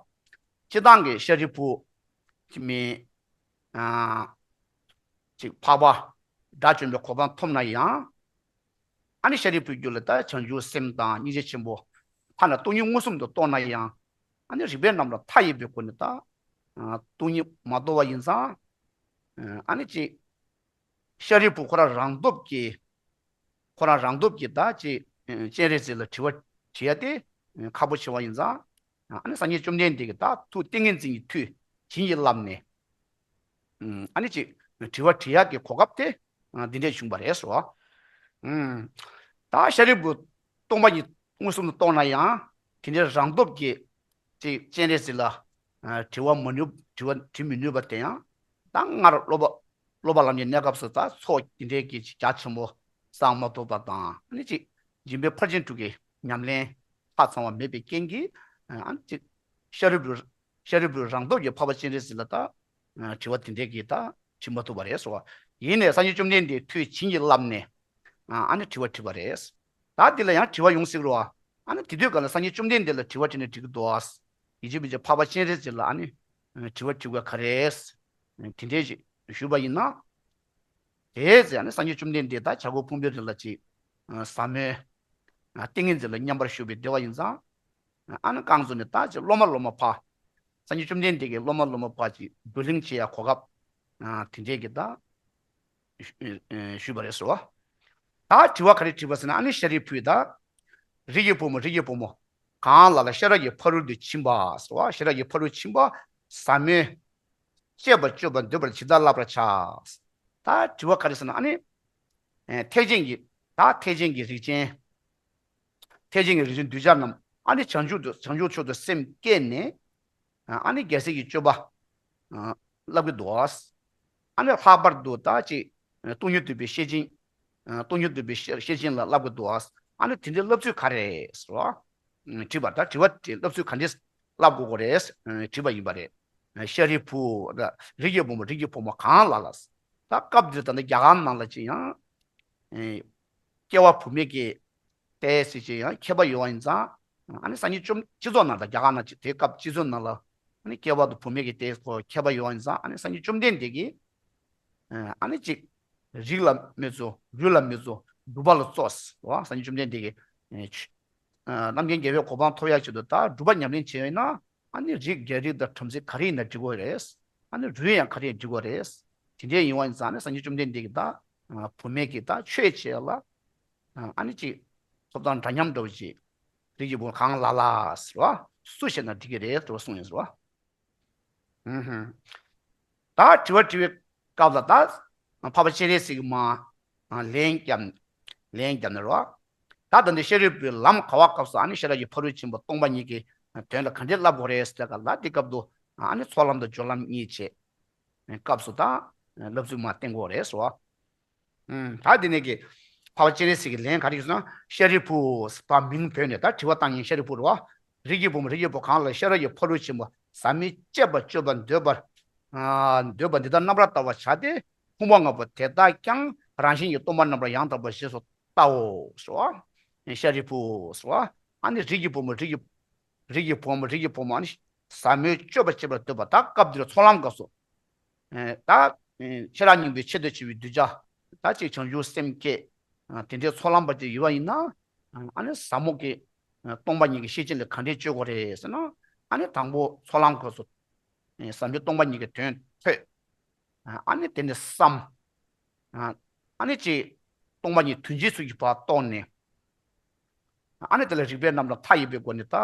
སྤྱིར་བཏང་གི་ཤཱ་རིའི་བུ། ཅིག་མི། ཨ། ཅིག་འཕགས་པ། དགྲ་བཅོམ་པའི་གོ་འཕང་ཐོབ་ན་ཡང་། ཨ་ནི་ཤཱ་རིའི་བུའི་རྒྱུད་ལ་ད་བྱང་ཆུབ་སེམས་དང་སྙིང་རྗེ་ཆེན་པོ། ཐ་ན་སྟོང་ཉིད་མངོན་སུམ་དུ་རྟོགས་ན་ཡང་། ཨ་ནི་རིགས་པའི་རྣམ་གྲངས་མཐའ་ཡས་པའི་སྒོ་ནས་ད། ཨ། སྟོང་ཉིད་མ་རྟོགས་པ་ཡིན་ཙང་། ཨ་ནི་ཅིག་ཤཱ་རིའི་བུ་ཁོ་རང་རང་སྟོབས་ཀྱིས། ཁོ་རང་རང་སྟོབས་ཀྱིས་ད་ཅིག་སྤྱན་རས་གཟིགས་ལ་དྲི་བ་དྲི་ཡ་དེ་ཁག་པོ་ཆེ་བ་ཡིན་ཙང་། ཨ་ནི་སངས་རྒྱས་བཅོམ་ལྡན་འདས་ཀྱིས་ད་ཐུགས་ཏིང་ངེ་འཛིན་གྱི་མཐུས་བྱིན་གྱིས་བརླབས་ནས། ཨ་ནི་ཅིག་དྲི་བ་དྲི་ཡག་གི་གོ་སྐབས་དེ་འདི་འདྲས་བྱུང་བ་རེད་ཟེར་བ། ད་ཤཱ་རིའི་བུ་སྟོང་པ་ཉིད་མངོན་སུམ་དུ་རྟོགས་ན་ཡང་དེ་འདྲའི་རང་སྟོབས་ཀྱིས་ཅིག་སྤྱན་རས་གཟིགས་ལ་དྲི་བ་མ་ནུས་དྲི་བ་དྲི་མི་ནུས་པ་དེ་ཡང་ད་སྔར་སློབ་པ་སློབ་པ་ལམ་གྱི་གནས་སྐབས་སུ་ད་ཚོགས་འདི་འདྲའི་གི་རྒྱ་ཆེན་པོ་བསགས་མ་ཐུབ་པ་དང་ཨ་ནི་ཅིག་སྦྱིན་པའི་ཕར་ཕྱིན་དྲུག་གི་ཉམས་ལེན་ཆ་ཚང་བ་མེད་པའི་རྐྱེན་གྱིས་ཨ་ནི་ཅིག་ཤཱ་རིའི་བུ་ཤཱ་རིའི་བུས་རང་སྟོབས་ཀྱིས་འཕགས་པ་སྤྱན་རས་གཟིགས་ལ་ད་དྲི་བ་དེ་འདྲའི་གི་ད་དྲི་མ་ཐུབ་པ་རེད་ཟེར་བ། ཡིན་ནའི་སངས་རྒྱས་བཅོམ་ལྡན་འདས་ཐུགས་བྱིན་གྱིས་བརླབས་ནས་ཨ་ནི་དྲི་བ་དྲིས་པ་རེད། ད་འདི་ལ་ཡང་དྲི་བ་ཡོང་སྲིད་རོ། ཨ་ནི་དེ་དུས་ག་ལ་སངས་རྒྱས་བཅོམ་ལྡན་འདས་ལ་དྲི་བ་དྲིས་ནས་འགྲིག་གི་འདུག་ཨ། ཡིད་ཆེས་མི་བྱེད་འཕགས་པ་སྤྱན་རས་གཟིགས་ལ་ཨ་ནི་དྲི་བ་དྲི་དགོས་ག་རེ། དེ་འདྲས་ཞིག་ཞུས་པ་ཡིན་ན། དེའི་ཚེ་ཨ་ནི་སངས་རྒྱས་བཅོམ་ལྡན་འདས་ད་བྱ་རྒོད་ཕུང་པོའི་རི་ལ་ཅིག་ཟབ་མོའི་ཏིང་ངེ་འཛིན་ལ་མཉམ་པར་ཞུགས་པའི་བདེ་བ་ཡིན་ཙང་། ཨ་ནི་རྐང་བཙུགས་ནས་ད་ཅིག་སློབ་མ་སློབ་མ་ཕར། སངས་རྒྱས་བཅོམ་ལྡན་འདས་ཀྱིས་སློབ་མ་སློབ་མ་ཕར་ཅིག་བགྲོ་གླེང་བྱེད་ཡ་གོ་སྐབས་དེ་འདྲས་ཀྱི་ད་ཞུས་པ་རེད་ཟེར་བ། ད་དྲི་བ་ག་རེ་དྲིས་པ་ཟེར་ན་ཨ་ནི་ཤཱ་རིའི་བུས་ད། རིགས་ཀྱི་བུ་མོ་རིགས་ཀྱི་བུ་མོ། གང་ལ་ལ་ཤེས་རབ་ཀྱི་ཕ་རོལ་ཏུ་ཕྱིན་པ་ཟེར་བ། ཤེས་རབ་ཀྱི་ཕ་རོལ་ཕྱིན་པ་ཟབ་མོའི་སྤྱད་པ་སྤྱོད་པ་འདོད་པར་ཇི་ལྟར་བསླབ་པར་བྱ། ད་དྲི་བ་ག་རེ་ཟེར་ན་ཨ་ནི། ཨེ་ཐེག་ཆེན་གྱི་ད་ཐེག་ཆེན་གྱི་རིགས་ཅན། ཐེག་ཆེན་གྱི་རིགས་ཅན་གདུལ་བྱ་རྣམས་ཨ་ནི་བྱང་ཆུབ་ཏུ་བྱང་ཆུབ་མཆོག་ཏུ་སེམས་བསྐྱེད་ནས། ཨ་ནི་རྒྱལ་སྲས་ཀྱི་སྤྱོད་པ་བསླབ་ཀྱི་འདུག་ཨ་ནི་ལྷག་པར་དུ་ད་ཅིག་སྟོང་ཉིད་འདུལ་བའི་ཤེར་ཕྱིན། སྟོང་ཉིད་འདུལ་བའི་ཤེར་ཕྱིན་ལ་བསླབ་ཀྱི་འདུག་ཨ་ནི་དེ་འདྲའི་བསླབ་ཚུལ་ག་རེ་ཟེར་བ། དྲིས་པ་ད་དྲི་བ་དེ་བསླབ་ཚུལ་ག་འདྲས་བསླབ་དགོས་གོ་རེད་དྲིས་པ་ཡིན་པ་རེད། ཤཱ་རིའི་བུ། རིགས་ཀྱི་བུ་མོ། རིགས་ཀྱི་བུ་མོ་གང་ལ་ལ། ད་སྐབས་འདིར་ད་ནི་རྒྱ་གར་ནང་ལ་ཅི་ཡང་སྐྱེ་བ་བུད་མེད་ཀྱི་ལྟས་ཟེར་ཅི་ཡང་ཁྱད་པར་ཡོད་པ་ཡིན་ཙང་། ཨ་ནི་སངས་རྒྱས་བཅོམ་སྤྱི་ཚོགས་ནང་ལ་རྒྱ་གར་ནང་ཅི་དེ་སྐབས་སྤྱི་ཚོགས་ནང་ལ་ཨ་ནི་སྐྱེ་བ་དང་བུད་མེད་ཀྱི་ལྟས་ཁོ་ཁྱད་པར་ཡོད་པ་ཡིན་ཙང་། ཨ་ནི་སངས་རྒྱས་བཅོམ་ལྡན་འདས་ཀྱིས་ཨ་ནི་ཅིག་རིགས་ལ་མི་བརྩོན། རུས་ལ་མི་བརྩོན། སྒྲུབ་པ་ལ་བརྩོན་ཟེར་བ། སངས་རྒྱས་བཅོམ་ལྡན་འདས་ཀྱིས་རྣམ་མཁྱེན་རྒྱལ་བའི་གོ་འཕང་ཐོབ་ཡག་ཆེད་དུ་ད་སྒྲུབ་པ་ཉམས་ལེན་བྱས་ཡོད་ན། ཨ་ནི་རིགས་རྒྱལ་རིགས་དང་བྲམ་ཟེ་ག་རེ་ཡིན་ན་འགྲིག་གི་རེད། ཨ་ནི་རུས་ཡང་ག་རེ་ཡིན་འགྲིག་གི་རེད། དེ་འདྲའི་ཡིན་པ་ཡིན་ཙང་ནི་སངས་རྒྱས་བཅོམ་ལྡན་འདས་ཀྱིས་ད་བུད་མེད་ཀྱི་ད་ཆོས་བྱེད་ཡག་ལ་ཨ་ནི་ཅིག་ཐོབ་ཐང་འདྲ་མཉམ་འདྲ་བོ་ཅིག་རིགས་ཀྱི་བུ་གང་ལ་ལ་ཟེར་བ། སུ་བྱས་ན་འགྲིག་གི་རེད་ཟེར་བ་གསུངས་ཡོད་ཟེར་བ། ད་དྲི་བ་དྲི་བའི་སྐབས་ལ་ད་འཕགས་པ་སྤྱན་རས་གཟིགས་ཀྱིས་མར་ལན་བརྒྱབ། ལན་བརྒྱབ་ནས་རོ། ད་ད་འདི་ཤཱ་རིའི་བུས་ལམ་ག་བ་སྐབས་སུ་ཨ་ནི་ཤེས་རབ་ཀྱི་ཕ་རོལ་ཕྱིན་པ་སྟོང་པ་ཉིད་ཀྱི་དོན་ལ་ག་འདྲས་བསླབ་དགོས་རེད་ཟེར་ག་ལ། དེ་སྐབས་དུ་ཨ་ནི་ཚོགས་ལམ་དང་སྦྱོར་ལམ་གཉིས་བྱས། སྐབས་སུ་ད་བསླབ་ཚུལ་མར་བསྟན་དགོས་རེད་ཟེར་བ། ད་དེ་ནས་ཀྱི་འཕགས་པ་སྤྱན་རས་གཟིགས་ཀྱི་ལན་ག་རེ་ཡོད་ཟེར་ན། ཤཱ་རིའི་བུ་ཟེར་བ་མིང་བོས་ནས་ད་དྲི་བ་བཏང་མཁན་ཤཱ་རིའི་བུ་རེད་བ། རིགས་ཀྱི་བུ་མོ། རིགས་ཀྱི་བུ་གང་ལ་ཤེས་རབ་ཀྱི་ཕ་རོལ་ཕྱིན་པ་ཟབ་མོའི་སྤྱད་པ་སྤྱོད་པར་འདོད་པར། ཨ་འདོད་པ་འདི་དག་རྣམ་པར་དག་པར་བྱ་སྟེ། ཕུང་པོ་ལྔ་པོ་དེ་དག་ཀྱང་རང་བཞིན་གྱིས་སྟོང་པར་རྣམ་པར་ཡང་དག་པར་རྗེས་སུ་བལྟའོ་ཟེར་བ། ཤཱ་རིའི་བུ་ཟེར་བ། ཨ་ནི་རིགས་ཀྱི་བུ་མོ། རིགས་ཀྱི་རིགས་ཀྱི་བུ་མོ། རིགས་ཀྱི་བུ་མོ་ཨ་ནི་ཟབ་མོའི་སྤྱོད་པ་སྤྱད་པར་འདོད་པ། ད་སྐབས་འདིར་ཚོགས་ལམ་སྐབས་སུ། ཨེ་ད་ཨེ་ཤེས་རབ་སྙིང་པོའི་ཆེད་དུ་བྱེད་པའི་གདུལ་བྱ། ད་ཅིག་བྱང་ཆུབ་སེམས་བསྐྱེད། ཨ་དེ་འདྲའི་ཚོགས་ལམ་པ་ཅིག་ཡོད་པ་ཡིན་ན། ཨ་ནི་ཟབ་མོ་གི་ཨ་སྟོང་པ་ཉིད་ཀྱི་ཤེར་ཕྱིན་ལ་ག་འདྲས་སྤྱོད་དགོས་རེད་ཟེར་ན། ཨ་ནི་དང་པོ་ཚོགས་ལམ་སྐབས་སུ་ཨེ་ཟབ་མོའི་སྟོང་པ་ཉིད་ཀྱི་དོན་ཐོས། ཨ་ནི་དེ་ནས་བསམ། ཨ་ནི་ཅིག་སྟོང་པ་ཉིད་དོན་སྤྱིའི་ཚུལ་གྱིས་ཕར་རྟོགས་ནས། ཨ་ནི་དེ་ལ་རིགས་པའི་རྣམ་གྲངས་མཐའ་ཡས་པའི་སྒོ་ནས་ད་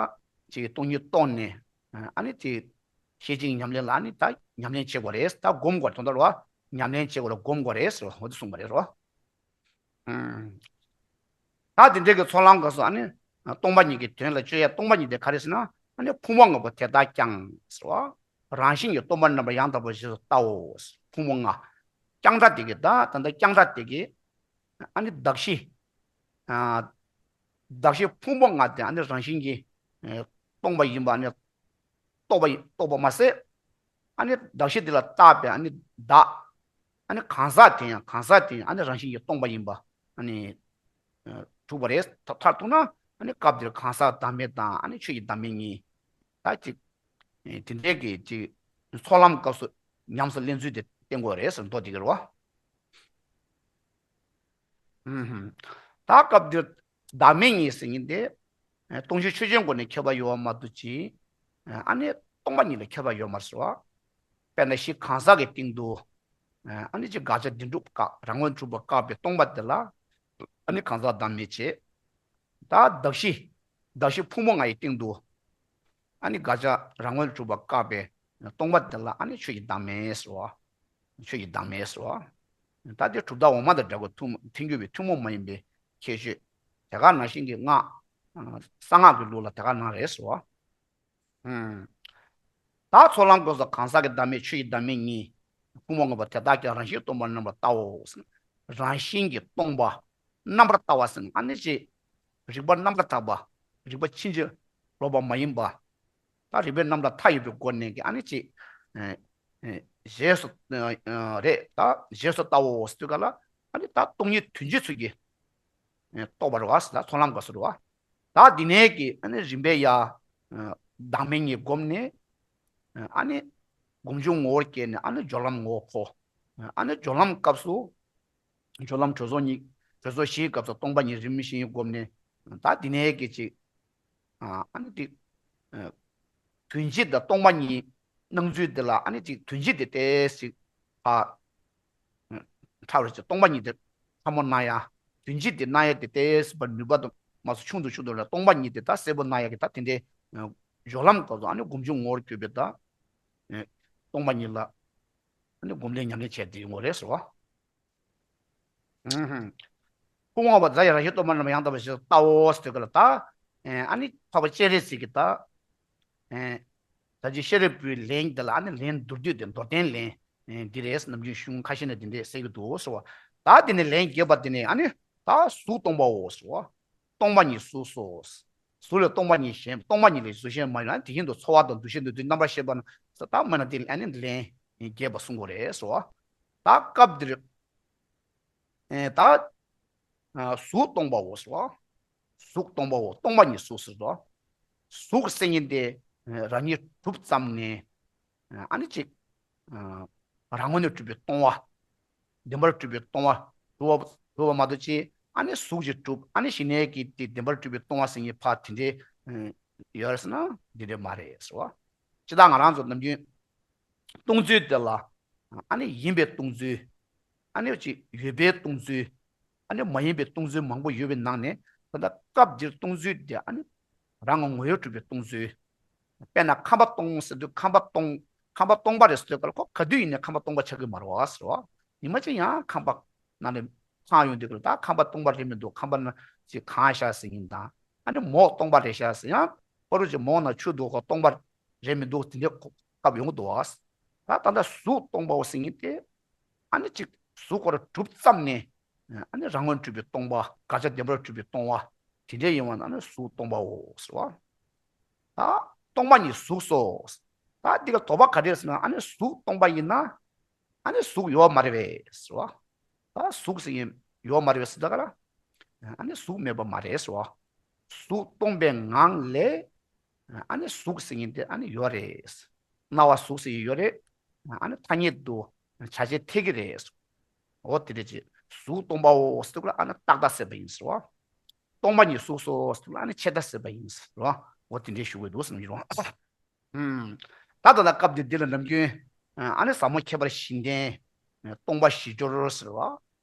ཅིག་སྟོང་ཉིད་རྟོགས་ནས། ཨ་ནི་ཅིག་ཤེར་ཕྱིན་ཉམས་ལེན་ལ་ཨ་ནི་ད་ཉམས་ལེན་བྱེད་དགོས་རེད། ད་སྒོམ་དགོས་རེད། དོན་དག་རེད་བ། ཉམས་ལེན་བྱེད་དགོས་རེད། སྒོམ་དགོས་རེད་ཟེར་བ་འོ་དེ་གསུངས་པ་རེད་རོ། ད་དེ་འདྲའི་གི་ཚོགས་ལམ་སྐབས་སུ་ཨ་ནི་སྟོང་པ་ཉིད་ཀྱི་དོན་ལ་སྤྱོད་ཡ་སྟོང་པ་ཉིད་དེ་ག་རེ་ཟེར་ན། ཨ་ནི་ཕུང་པོ་ལྔ་པོ་དེ་དག་ཀྱང་ཟེར་བ། རང་བཞིན་གྱིས་སྟོང་པར་རྣམ་པར་ཡང་དག་པར་རྗེས་སུ་བལྟའོ། ཕུང་པོ་ལྔ། རྐྱང་ཕྲ་དེ་གི་ད་ད་ལྟ་རྐྱང་ཕྲ་དེ་གི་ཨ་ནི་གདགས་གཞི། ཨ་གདགས་གཞི་ཕུང་པོ་ལྔ་དེ་ཨ་ནི་རང་བཞིན་གྱིས་ཨེ་སྟོང་པ་ཡིན་པ་ཨ་ནི་རྟོགས་པ་རྟོགས་པ་མ་ཟད། ཨ་ནི་གདགས་གཞི་དེ་ལ་བཏགས་པའི་ཨ་ནི་བདག་ཨ་ནི་གང་ཟག་དེ་ཡང་གང་ཟག་དེ་ཡང་ཨ་ནི་རང་བཞིན་གྱིས་སྟོང་པ་ཡིན་པ་ཨ་ནི་ཨ་གྲུབ་པ་རེད། མཐར་ཐུག་ན་ཨ་ནི་སྐབས་དེར་གང་ཟག་བདག་མེད་དང་ཨ་ནི་ཆོས་ཀྱི་བདག་མེད་གཉིས། ད་ཅིག་ཨེ་དེ་འདྲའི་གི་ཅིག་ཚོགས་ལམ་སྐབས་སུ་ཉམས་སུ་ལེན་ཚུལ་དེ་བསྟན་དགོས་རེད་ཟེར་མདོ་དེ་གི་རེད་བ། ཨུམ་ཧུམ། ད་སྐབས་འདིར་བདག་མེད་གཉིས་ཟེར་མཁན་དེ། ཨེ་སྟོང་ཆོས་ཆོས་ཅན་སྒོ་ནས་ཁྱད་པར་ཡོད་པ་མ་གཏོགས་ཅིག་ཨ་ནི་སྟོང་པ་ཉིད་ལ་ཁྱད་པར་ཡོད་མ་རེད་བ། དཔེར་ན་གཞི་གང་ཟག་གི་སྟེང་དུ། ཨ་ནི་ཅིག་དགག་བྱ་བདེན་གྲུབ་བཀག་རང་ངོས་གྲུབ་པ་བཀག་པའི་སྟོང་པ་དེ་ལ། ཨ་ནི་གང་ཟག་བདག་མེད་བྱེད། ད་གདགས་གཞི། གདགས་གཞི་ཕུང་པོ་ལྔ་ཡི་སྟེང་དུ། ཨ་ནི་དགག་བྱ་རང་ངོས་གྲུབ་པ་བཀག་པའི་སྟོང་པ་དེ་ལ་ཨ་ནི་ཆོས་ཀྱི་བདག་མེད་ཟེར་བ། ཆོས་ཀྱི་བདག་མེད་ཟེར་བ། ད་དེ་གྲུབ་མཐའ་འོག་མ་དང་འདྲ་བའི་ཐུན་ཐལ་འགྱུར་བའི་ཐུན་མོང་མ་ཡིན་པའི་ཁྱད་ཆོས། དེ་ག་ནང་བཞིན་གྱི་སྔགས། གསང་སྔགས་ཀྱི་ལུགས་ལ་དེ་ག་ནང་རེད་ཟེར་བ། ཨུམ། ད་ཚོགས་ལམ་སྐབས་སུ་གང་ཟག་གི་བདག་མེད་ཆོས་ཀྱི་བདག་མེད་གཉིས། ཕུང་པོ་ལྔ་པོ་དེ་དག་ཀྱང་རང་བཞིན་སྟོང་པར་རྣམ་པར་བལྟའོ། རང་བཞིན་གྱིས་སྟོང་པ། རྣམ་པར་བལྟ་བ་ཟེར་ན་ཨ་ནི་ཅིག་རིག་པ་རྣམ་པར་དག་པ། རིག་པ་ཕྱིན་ཅི་ལོག་པ་མ་ཡིན་པ། ད་རིག་པའི་རྣམ་གྲངས་མཐའ་ཡས་པའི་སྒོ་ནས་ཀྱི་ཨ་ནི་ཅིག་ཨེ་ཨེ་རྗེས་སུ་ཨེ་ཨེ་རེད། ད་རྗེས་སུ་བལྟའོ་ཟེར་དུས་ག་ལ་ཨ་ནི་ད་སྟོང་ཉིད་དོན་སྤྱིའི་ཚུལ་གྱིས་ཨེ་རྟོགས་པ་རེད་བ། ད་ཚོགས་ལམ་སྐབས་སུ་རེད་བ། ད་འདི་ནས་ཀྱི་ཨ་ནི་རིམ་པས་ཡ་ཨེ་བདག་མེད་གཉིས་བསྒོམས་ནས་ཨེ་ཨ་ནི་སྒོམ་བྱུང་ངོ་བོར་སྐྱེས་ནས་ཨ་ནི་སྦྱོར་ལམ་ངོ་བོ་འཕོ། ཨ་ནི་སྦྱོར་ལམ་སྐབས་སུ། སྦྱོར་ལམ་གྲོལ་ཚོགས་གཉིས། གྲོལ་ཚོགས་བཞིའི་སྐབས་སུ་སྟོང་པ་ཉིད་རིམ་བཞིན་བསྒོམས་ནས། ད་འདི་ནས་ཀྱི་ཅིག་ཨ་ནི་ཏིག་དོན་སྤྱི་དང་སྟོང་པ་ཉིད་སྣང་ཚུལ་འདི་ལ་ཨ་ནི་ཅིག་དོན་སྤྱི་དེ་ཏོག་ཙམ་ཕར་ཕྲ་བར་བྱས། སྟོང་པ་ཉིད་དེ་ཕྲ་མོ་སྣང་ཡ། དོན་སྤྱི་དེ་སྣང་ཡ་དེ་ཏོག་ཙམ་ཕར་ནུས་པ་དང་མ་སོ་ཆུང་དུ་ཆུང་དུ་ལ་སྟོང་པ་ཉིད་དེ་ད་གསལ་པོ་སྣང་ཡ་གི་ད་དེ་འདྲའི་སྦྱོར་ལམ་སྐབས་སུ་ཨ་ནི་སྒོམ་བྱུང་ངོ་བོར་གྱུར་པའི་ད་སྟོང་པ་ཉིད་ལ་ཨ་ནི་སྒོམ་ལེན་ཉམས་ལེན་བྱས་དེ་ཡོང་བ་རེད་ཟེར་བ། ཕུང་པོ་ལྔ་པོ་དེ་དག་ཡང་རང་བཞིན་སྟོང་པར་རྣམ་པར་ཡང་དག་པར་རྗེས་སུ་བལྟའོ་ཟེར་དུས་ག་ལ་ད། ཨ་ནི་འཕགས་པ་སྤྱན་རས་གཟིགས་ཀྱིས་ད། ད་ཅི་ཤེས་རབ་བུའི་ལན་འདི་ལ་ཨ་ནི་ལན་མདོར་བསྡུས་ཏེ་མདོར་བསྟན་ལན། འདི་རེད། ནམ་རྒྱུན་གཞུང་ཁ་ཤས་ནས་འདི་འདྲས་གསལ་གྱི་འདུག་ཟེར་བ། ད་འདི་ནས་ལན་བརྒྱད་པ་འདི་ནས་ཨ་ནི་ད་གཟུགས་སྟོང་པའོ་ཟེར་བ། སྟོང་པ་ཉིད་གཟུགས་སོ། གཟུགས་ལས་སྟོང་པ་ཉིད་གཞན། སྟོང་པ་ཉིད་ལས་གཟུགས་གཞན་མ་ཡིན་ན་དེ་བཞིན་དུ་ཚོར་བ་དང་འདུ་ཤེས་འདུ་འཛི་རྣམ་པར་ཤེས་པ་རྣམས་ ཟེར། ད་མིན་ན་དེ་ཨ་ནི་ལན་རྒྱས་པ་གསུང་དགོས་རེད་ཟེར་བ། ད་སྐབས་འདིར་ཨེ་ད་ཨ་གཟུགས་སྟོང་པའོ་ཟེར་བ། གཟུགས་སྟོང་པའོ། སྟོང་པ་ཉིད་གཟུགས་ཟེར་བ། གཟུགས་ཟེར་མཁན་དེ་ཨ་རང་ཉིད་གྲུབ་ཙམ་ནས་ཨ་ནི་ཅིག་ཨ་རང་ངོས་ནས་གྲུབ་པའི་སྟོང་པ། བདེན་པར་གྲུབ་པའི་སྟོང་པ་གྲུབ་པ་གྲུབ་པ་མ་གཏོགས་ཅི། ཨ་ནི་གཟུགས་ཀྱིས་གྲུབ། ཨ་ནི་གཞི་གནས་ཀྱི་དེ་བདེན་པར་གྲུབ་པའི་སྟོང་པ་ཟེར་མཁན་ཕར་དེ་འདྲའི་ཨ་ཡོད་རེད་ཟེར་ན་འདི་འདྲའི་མ་རེད་ཟེར་བ། ཅི་ལྟར་ང་རང་ཚོ་ནམ་རྒྱུན་སྟོང་ཚུལ་དེ་ལ་ཨ་ནི་ཡིན་པའི་སྟོང་ཚུལ། ཨ་ནི་ཅིག་ཡོད་པའི་སྟོང་ཚུལ། ཨ་ནི་མ་ཡིན་པའི་སྟོང་ཚུལ་མང་པོ་ཡོད་པའི་ནང་ནས། ད་ལྟ་སྐབས་འདིར་སྟོང་ཚུལ་དེ་ཨ་ནི་རང་ངོ་ངོ་བོས་གྲུབ་པའི་སྟོང་ཚུལ། དཔེར་ན་ཁམས་པ་སྟོང་ཟེར་དུས་ཁམས་པ་སྟོང་། ཁམས་པ་སྟོང་པ་རེད་ཟེར་དུས་ག་ལ་ཁོ་ག་དུས་ཡིན་ནའི་ཁམས་པ་སྟོང་པ་ཆགས་ཀྱི་མ་རེད་བ་ཟེར་བ། ཉི་མ་གཅིག་ཡང་ཁམས་པ་ནང་ནས་ལྷང་ཡོང་དུས་ག་ལ་ད་ཁམས་པ་སྟོང་པ་རེད་མི་འདུག་ཁམས་པ་ན་ཅིག་གང་ཤག་ཟེར་ཡིན་དང་། ཨ་ནི་མོག་སྟོང་པ་རེད་ཤག་ཟེར་ཡང་ཕ་རུ་ཅིག་མོག་ནང་ཆུ་འདུག་ཁོ་སྟོང་པ་རེད་མི་འདུག་དེ་འདྲའི་སྐབས་ཡོང་གི་འདུག་བ། ད་ད་ལྟ་གཟུགས་སྟོང་པའོ་ཟེར་མཁན་དེ་ཨ་ནི་ཅིག་གཟུགས་ཁོ་རང་གྲུབ་ཙམ་ནས། ཨ་ནི་རང་ངོས་གྲུབ་པའི་སྟོང་པ། དགག་བྱ་བདེན་པར་གྲུབ་པའི་སྟོང་པ། དེ་འདྲའི་ཡིན་པ་ན་ཨ་ནི་གཟུགས་སྟོང་པའོ་ཟེར་བ། ད་སྟོང་པ་ཉིད་གཟུགས་སོ། ད་འདི་ག་དོགས་པ་ག་རེ་ཟེར་ན། ཨ་ནི་གཟུགས་སྟོང་པ་ཡིན་ན་ཨ་ནི་གཟུགས་ཡོད་མ་རེད་པས་ཟེར་བ། ད་གཟུགས་ཟེར་མཁན་ཡོད་མ་རེད་པས་ཟེར་ད་ག་ལ། ཨ་ནི་གཟུགས་མེད་པ་མ་རེད་ཟེར་བ། གཟུགས་སྟོང་པའི་ངང་ལས། ཨ་ནི་གཟུགས་ཟེར་མཁན་དེ་ཨ་ནི་ཡོད་རེད། སྣང་བ་གཟུགས་ཟེར་མཁན་ཡོད་རེད། ཨ་ནི་ཐ་སྙད་དུ་བྱ་བྱེད་འཐད་ཀྱི་རེད། འོ་དེ་འདྲ་ཅིག་གཟུགས་སྟོང་པའོ་ཟེར་དུས་ལ་ཨ་ནི་རྟག་པ་ཟེར་བ་ཡིན་ཟེར་བ། སྟོང་པ་ཉིད་གཟུགས་སོ་ཟེར་དུས་ལ་ཨ་ནི་ཕྱེད་དང་ཟེར་བ་ཡིན་ཟེར་བ། འོ་དེ་འདྲའི་ཞུ་དགོས་འདུག་ཟེར་ནས་ཡིན་རུང་། ད་ད་ལྟ་སྐབས་འདི་འདི་ལ་ནམ་རྒྱུན་ཨ་ནི་ཟབ་མོ་ཁྱད་པར་བཞི་ལྡན། སྟོང་པ་བཞི་སྦྱོར་ཟེར་བ།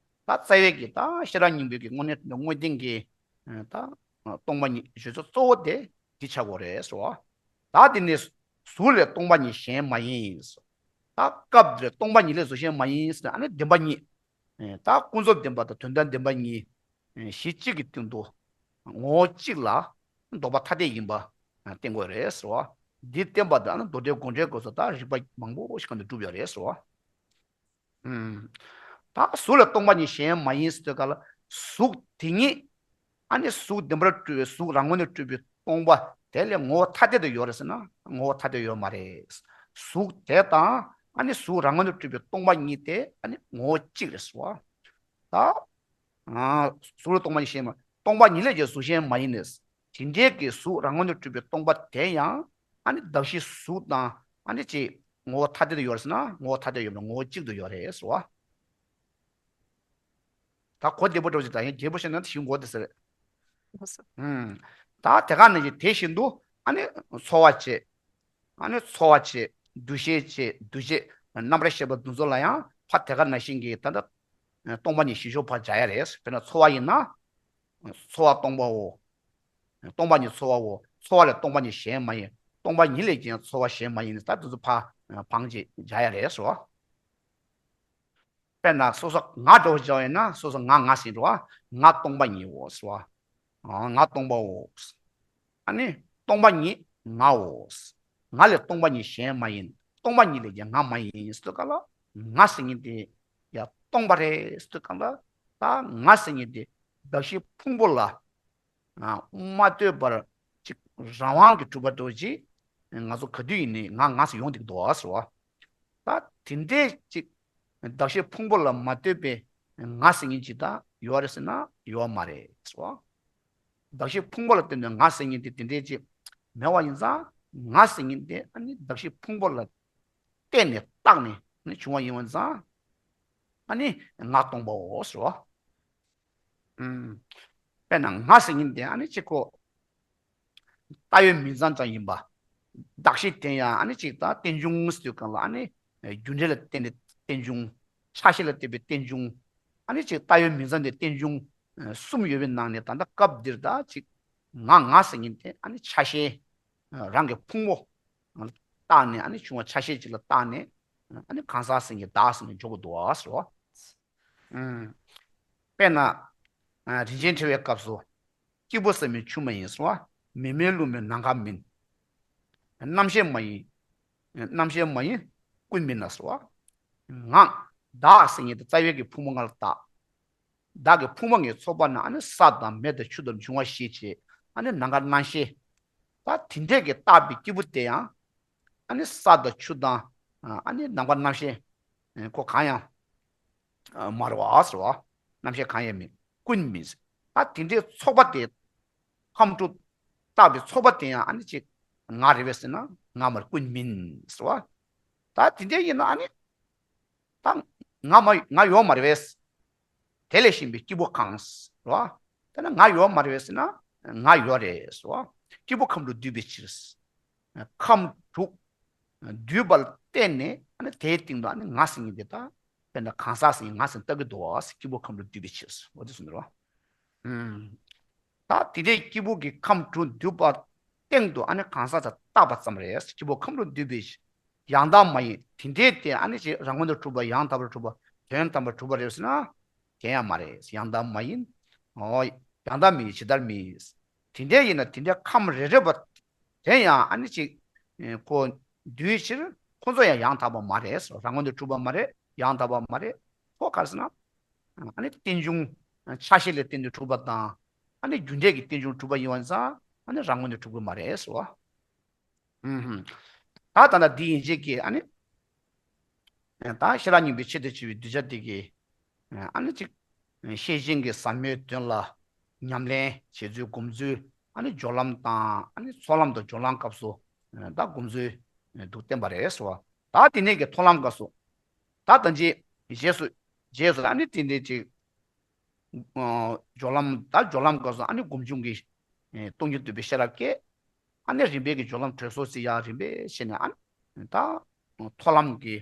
ད་རྩ་བའི་གི་ད་ཤེས་རབ་སྙིང་པོའི་གི་དངོས་གནས་དངོས་བསྟན་གྱི་ད་སྟོང་པ་ཉིད་བརྗོད་ཚུལ་གཙོ་བོ་དེ་འདི་ཆགས་དགོས་རེད་ཟེར་བ། ད་འདི་ནི་གཟུགས་ལས་སྟོང་པ་ཉིད་གཞན་མ་ཡིན་ཟེར། ད་སྐབས་འདིར་སྟོང་པ་ཉིད་ལས་གཟུགས་གཞན་མ་ཡིན་ཟེར་ན་ཨ་ནི་བདེན་པ་གཉིས། ད་ཀུན་རྫོབ་བདེན་པ་དང་དོན་དམ་བདེན་པ་གཉིས། གཞི་གཅིག་གི་སྟེང་དུ་ངོ་བོ་གཅིག་ལ་ལྡོག་པ་ཐ་དད་ཡིན་པ་བསྟན་དགོས་རེད་ཟེར་བ། འདི་བསྟན་པ་དང་ཨ་ནི་མདོ་སྡེ་དགོངས་འགྲེལ་སྐབས་སུ་ད་རིགས་པ་མང་པོ་ཞིག་གང་དུ་གྲུབ་ཡོད་རེད་ཟེར་བ། ཨུམ། ད་གཟུགས་ལས་སྟོང་པ་ཉིད་གཞན་མ་ཡིན་ཟེར་དུས་ག་ལ་གཟུགས་དེ་ཉིད་ཨ་ནི་གཟུགས་བདེན་པར་གྲུབ་པའི་གཟུགས་རང་ངོས་ནས་གྲུབ་པའི་སྟོང་པ་དེ་ལས་ངོ་བོ་ཐ་དད་དུ་ཡོད་རེད་ཟེར་ན་ངོ་བོ་ཐ་དད་ཡོད་མ་རེད། གཟུགས་དེ་དང་ཨ་ནི་གཟུགས་རང་ངོས་ནས་གྲུབ་པའི་སྟོང་པ་ཉིད་དེ་ཨ་ནི་ངོ་བོ་གཅིག་རེད་ཟེར་བ། ད་གཟུགས་ལས་སྟོང་པ་ཉིད་གཞན་མ། སྟོང་པ་ཉིད་ལས་ཀྱང་གཟུགས་གཞན་མ་ཡིན་ནས། དེ་འདྲའི་གི་གཟུགས་རང་ངོས་ནས་གྲུབ་པའི་སྟོང་པ་དེ་ཡང་ཨ་ནི་གདགས་གཞི་གཟུགས་དང་ཨ་ནི་ཅིག་ངོ་བོ་ཐ་དད་དུ་ཡོད་རེད་ཟེར་ན་ངོ་བོ་ཐ་དད་ཡོད་མ་རེད། ངོ་བོ་གཅིག་ཏུ་ཡོད་རེད་ཟེར་བ། ད་གོ་བདེ་པོ་འགྲོ་ཅིག་ད་ཡང་རྒྱས་པོ་བཤད་ན་ཞིང་གོ་བདེ་ཟེར། ཨུམ། ད་དེ་ག་ནང་བཞིན་དེ་བཞིན་དུ་ཨ་ནི་ཚོར་བ་བྱེད། ཨ་ནི་ཚོར་བ་བྱེད། འདུ་ཤེས་བྱེད། འདུ་བྱེད། རྣམ་པར་ཤེས་པ་འདི་ཚོ་ལ་ཡང་ཕར་དེ་ག་ནང་བཞིན་གྱི་ད་ལྟ་སྟོང་པ་ཉིད་བཞི་སྦྱོར་ཕར་སྦྱར་ཡ་རེད། དཔེར་ན་ཚོར་བ་ཡིན་ན། ཚོར་བ་སྟོང་པའོ། སྟོང་པ་ཉིད་ཚོར་བའོ། ཚོར་བ་ལས་སྟོང་པ་ཉིད་གཞན་མ་ཡིན། སྟོང་པ་ཉིད་ལས་ཀྱང་ཚོར་བ་གཞན་མ་ཡིན། ད་འདི་ཚོ་ཕར་བང་ཅིག་སྦྱར་ཡ་རེད་ཟེར་བ། དཔེར་ན་སོ་སོ་ང་འདྲ་བོ་བྱས་པ་ཡིན་ན་སོ་སོ་ང་ང་ཟེར་འགྲོ་བ། ང་སྟོང་པ་ཉིད་འོ་ཟེར་བ། ཨ་ང་སྟོང་པའོ། ཨ་ནི་སྟོང་པ་ཉིད་ངའོ། ང་ལས་སྟོང་པ་ཉིད་གཞན་མ་ཡིན། སྟོང་པ་ཉིད་ལས་ཀྱང་ང་མ་ཡིན་ཟེར་དུས་ག་ལ། ང་ཟེར་མཁན་དེ་ཡང་སྟོང་པ་རེད་ཟེར་དུས་ག་ལ། ད་ང་ཟེར་མཁན་དེ་གདགས་གཞི་ཕུང་པོ་ལ་ཨ་མ་ལྟོས་པར་ཅིག་རང་དབང་གིས་གྲུབ་པ་འདྲ་བོ་ཅིག་ང་ཚོ་ག་དུས་ཡིན་ནའི་ང་ང་ཟེར་ཡོང་བསྡད་ཀྱི་འདུག་ཟེར་བ། ད་དེ་འདྲའི་ཅིག་གདགས་གཞི་ཕུང་པོ་ལ་མ་ལྟོས་པའི་ང་ཟེར་མཁན་ཅིག་ད་ཡོད་རེད་ཟེར་ན་ཡོད་མ་རེད་ཟེར་བ། གདགས་གཞི་ཕུང་པོ་ལ་བརྟེན་ནས་ང་ཟེར་མཁན་དེ་དེ་འདྲའི་ཅིག་མེད་པ་ཡིན་ཙང་། ང་ཟེར་མཁན་དེ་ཨ་ནི་གདགས་གཞི་ཕུང་པོ་ལ་བརྟེན་ནས་བཏགས་ནས་ཨ་ནི་བྱུང་བ་ཡིན་པ་ཙང་། ཨ་ནི་ང་སྟོང་པའོ་ཟེར་བ། ཨུམ། དཔེར་ན་ང་ཟེར་མཁན་དེ་ཨ་ནི་གཅིག་གོ། ལྟ་བའི་མིང་ཙམ་ཙམ་ཡིན་པ། གདགས་གཞི་དེ་ཡང་ཨ་ནི་གཅིག་ད་རྟེན་འབྱུང་ཟེར་དུས་གང་ལ་ཨ་ནི་རྒྱུ་འབྲས་ལ་བརྟེན་ནས་རྟེན་འབྱུང་། ཆགས་ཞེན་ལ་བརྟེན་པའི་རྟེན་འབྱུང་། ཨ་ནི་གཅིག་ལྟ་བའི་མིང་ཙམ་དེ་རྟེན་འབྱུང་གསུམ་ཡོད་པའི་ནང་ནས་ད་ལྟ་སྐབས་འདིར་ད་གཅིག་ང་ང་ཟེར་མཁན་དེ་ཨ་ནི་ཆགས་ཞེན་རང་གི་ཕུང་པོ་བཏགས་ནས་ཨ་ནི་བྱུང་བ། ཆགས་ཞེན་གཅིག་ལ་བཏགས་ནས་ཨ་ནི་གང་ཟག་ཟེར་མཁན་བདག་ཟེར་ནས་འཇོག་གི་འདུག་ཟེར་བ། ཨུམ། དཔེར་ན། ཨ་རིན་ཆེན་ཕྲེང་བའི་སྐབས་སུ། སྐྱེས་བུ་ཟེར་མིན་ཆུང་མ་ཡིན་ཟེར་བ། མེ་མེར་ལུས་མིན་ནམ་མཁའ་མིན། རྣམ་ཤེས་མ་ཡིན། རྣམ་ཤེས་མ་ཡིན་ཀུན་མིན་ལ་ཟེར་བ། ང་བདག་ཟེར་མཁན་དེ་རྩ་བའི་གི་ཕུང་པོ་ལྔ་ལ་བཏགས། བདག་གི་ཕུང་པོ་ལྔའི་ཚོགས་པ་ན་ཨ་ནི་ས་དང་མེ་དང་ཆུ་དང་འབྱུང་བ་བཞི་བྱས། ཨ་ནི་ནམ་མཁའ་རྣམ་ཤེས། ད་དེ་འདྲས་ཀྱིས་བཏགས་པའི་སྐྱེས་བུ་དེ་ཡང་། ཨ་ནི་ས་དང་ཆུ་དང་ཨ་ནི་ནམ་མཁའ་གནམ་ཤེས་ཁོ་གང་ཡང་མ་རེད་བ་ཟེར་བ། རྣམ་ཤེས་གང་ཡང་མིན། ཀུན་མིན་ཟེར། ད་དེ་འདྲའི་ཚོགས་པ་དེ་ཁམས་དྲུག་བཏགས་པའི་ཚོགས་པ་དེ་ཡང་ཨ་ནི་ཅིག་ང་རེད་པས་ཟེར་ན་ང་མ་རེད། ཀུན་མིན་ཟེར་བ། ད་དེ་འདྲ་ཡིན་ན་ཨ་ནི་ད་ང་མ་ང་ཡོད་མ་རེད་པས། དེ་ལས་གཞན་པའི་སྐྱེས་བུ་གང་ཟེར་བ། དེ་ན་ང་ཡོད་མ་རེད་པས་ཟེར་ན་ང་ཡོད་རེད་ཟེར་བ། སྐྱེས་བུ་ཁམས་དྲུག་འདུས་པའི་ཕྱིར། ཁམས་དྲུག་འདུས་པ་ལ་བརྟེན་ནས་ཨ་ནི་དེའི་སྟེང་དུ་ཨ་ནི་ང་ཟེར་མཁན་དེ་དག་དཔེར་ན་གང་ཟག་ཟེར་མཁན་ང་ཟེར་ལྟ་གི་འདུག་བ། སྐྱེས་བུ་ཁམས་དྲུག་འདུས་པའི་ཕྱིར། འོ་དེ་གསུངས་འདུག་བ། ཨུམ། ད་དེ་འདྲའི་སྐྱེས་བུ་གི་ཁམས་དྲུག་འདུས་པ་སྟེང་དུ་ཨ་ནི་གང་ཟག་དག་བཏགས་པ་ཙམ་རེད། སྐྱེས་བུ་ཁམས་དྲུག་འདུས་པའི་ཕྱིར། ཡང་དག་མ་ཡིན། དེ་འདྲའི་དེ་ཨ་ནི་ཅིག་རང་ངོས་ནས་གྲུབ་པ་ཡང་དག་པར་གྲུབ་པ་དོན་དམ་པར་གྲུབ་པ་རེད་ཟེར་ན། དེ་ཡང་མ་རེད། ཡང་དག་མ་ཡིན། འོ། ཡང་དག་མིན། ཇི་ལྟར་མིན། དེ་འདྲ་ཡིན་ན་དེ་འདྲ་ཁམས་རེ་རེ་བ་དེ་ཡང་ཨ་ནི་ཅིག་ཁོ་འདུས་ཕྱིར་ཁོ་ཚོ་ཡང་ཡང་དག་པ་མ་རེད། རང་ངོས་ནས་གྲུབ་པ་མ་རེད། ཡང་དག་པ་མ་རེད། ཁོ་ག་རེ་ཟེར་ན། ཨ་ནི་རྟེན་འབྱུང་ཆ་ཤས་ལ་བརྟེན་ནས་གྲུབ་པ་དང་། ཨ་ནི་རྒྱུ་འབྲས་ཀྱི་རྟེན་འབྱུང་གྲུབ་པ་ཡིན་པ་ཙང་ཨ་ནི་རང་ངོས་ནས་གྲུབ་ཀྱི་མ་རེད་ཟེར་བ། ཨུམ་ཧུམ། ད་ད་ལྟ་འདི་ཡན་ཆད་ཀྱིས་ཨ་ནི། ད་ཤེས་རབ་སྙིང་པོའི་ཆེད་དུ་བྱས་པའི་གདུལ་བྱ་དེ་གིས་ཨ་ནི་ཅིག་ཤེར་ཕྱིན་གྱི་ཟབ་མོའི་དོན་ལ་ཉམས་ལེན་བྱེད་ཚུལ་སྒོམ་ཚུལ། ཨ་ནི་སྦྱོར་ལམ་དང་ཨ་ནི་ཚོགས་ལམ་དང་སྦྱོར་ལམ་སྐབས་སུ་ད་སྒོམ་ཚུལ་འདུག་བསྟན་པ་རེད་ཟེར་བ། ད་དེ་ནས་ཀྱི་མཐོང་ལམ་སྐབས་སུ། ད་ད་ཅི་རྗེས་སུ་རྗེས་སུ་ཨ་ནི་དེ་འདྲའི་ཅིག་སྦྱོར་ལམ། ད་སྦྱོར་ལམ་སྐབས་སུ་ཨ་ནི་སྒོམ་བྱུང་གི་སྟོང་ཉིད་རྟོགས་པའི་ཤེས་རབ་སྐྱེ། ཨ་ནི་རིམ་པས་ཀྱི་སྦྱོར་ལམ་གྲོལ་སོང་ཟེར་ཡ་རིམ་པས་བྱས་ནས་ཨ་ནི་ད་མཐོང་ལམ་གྱི་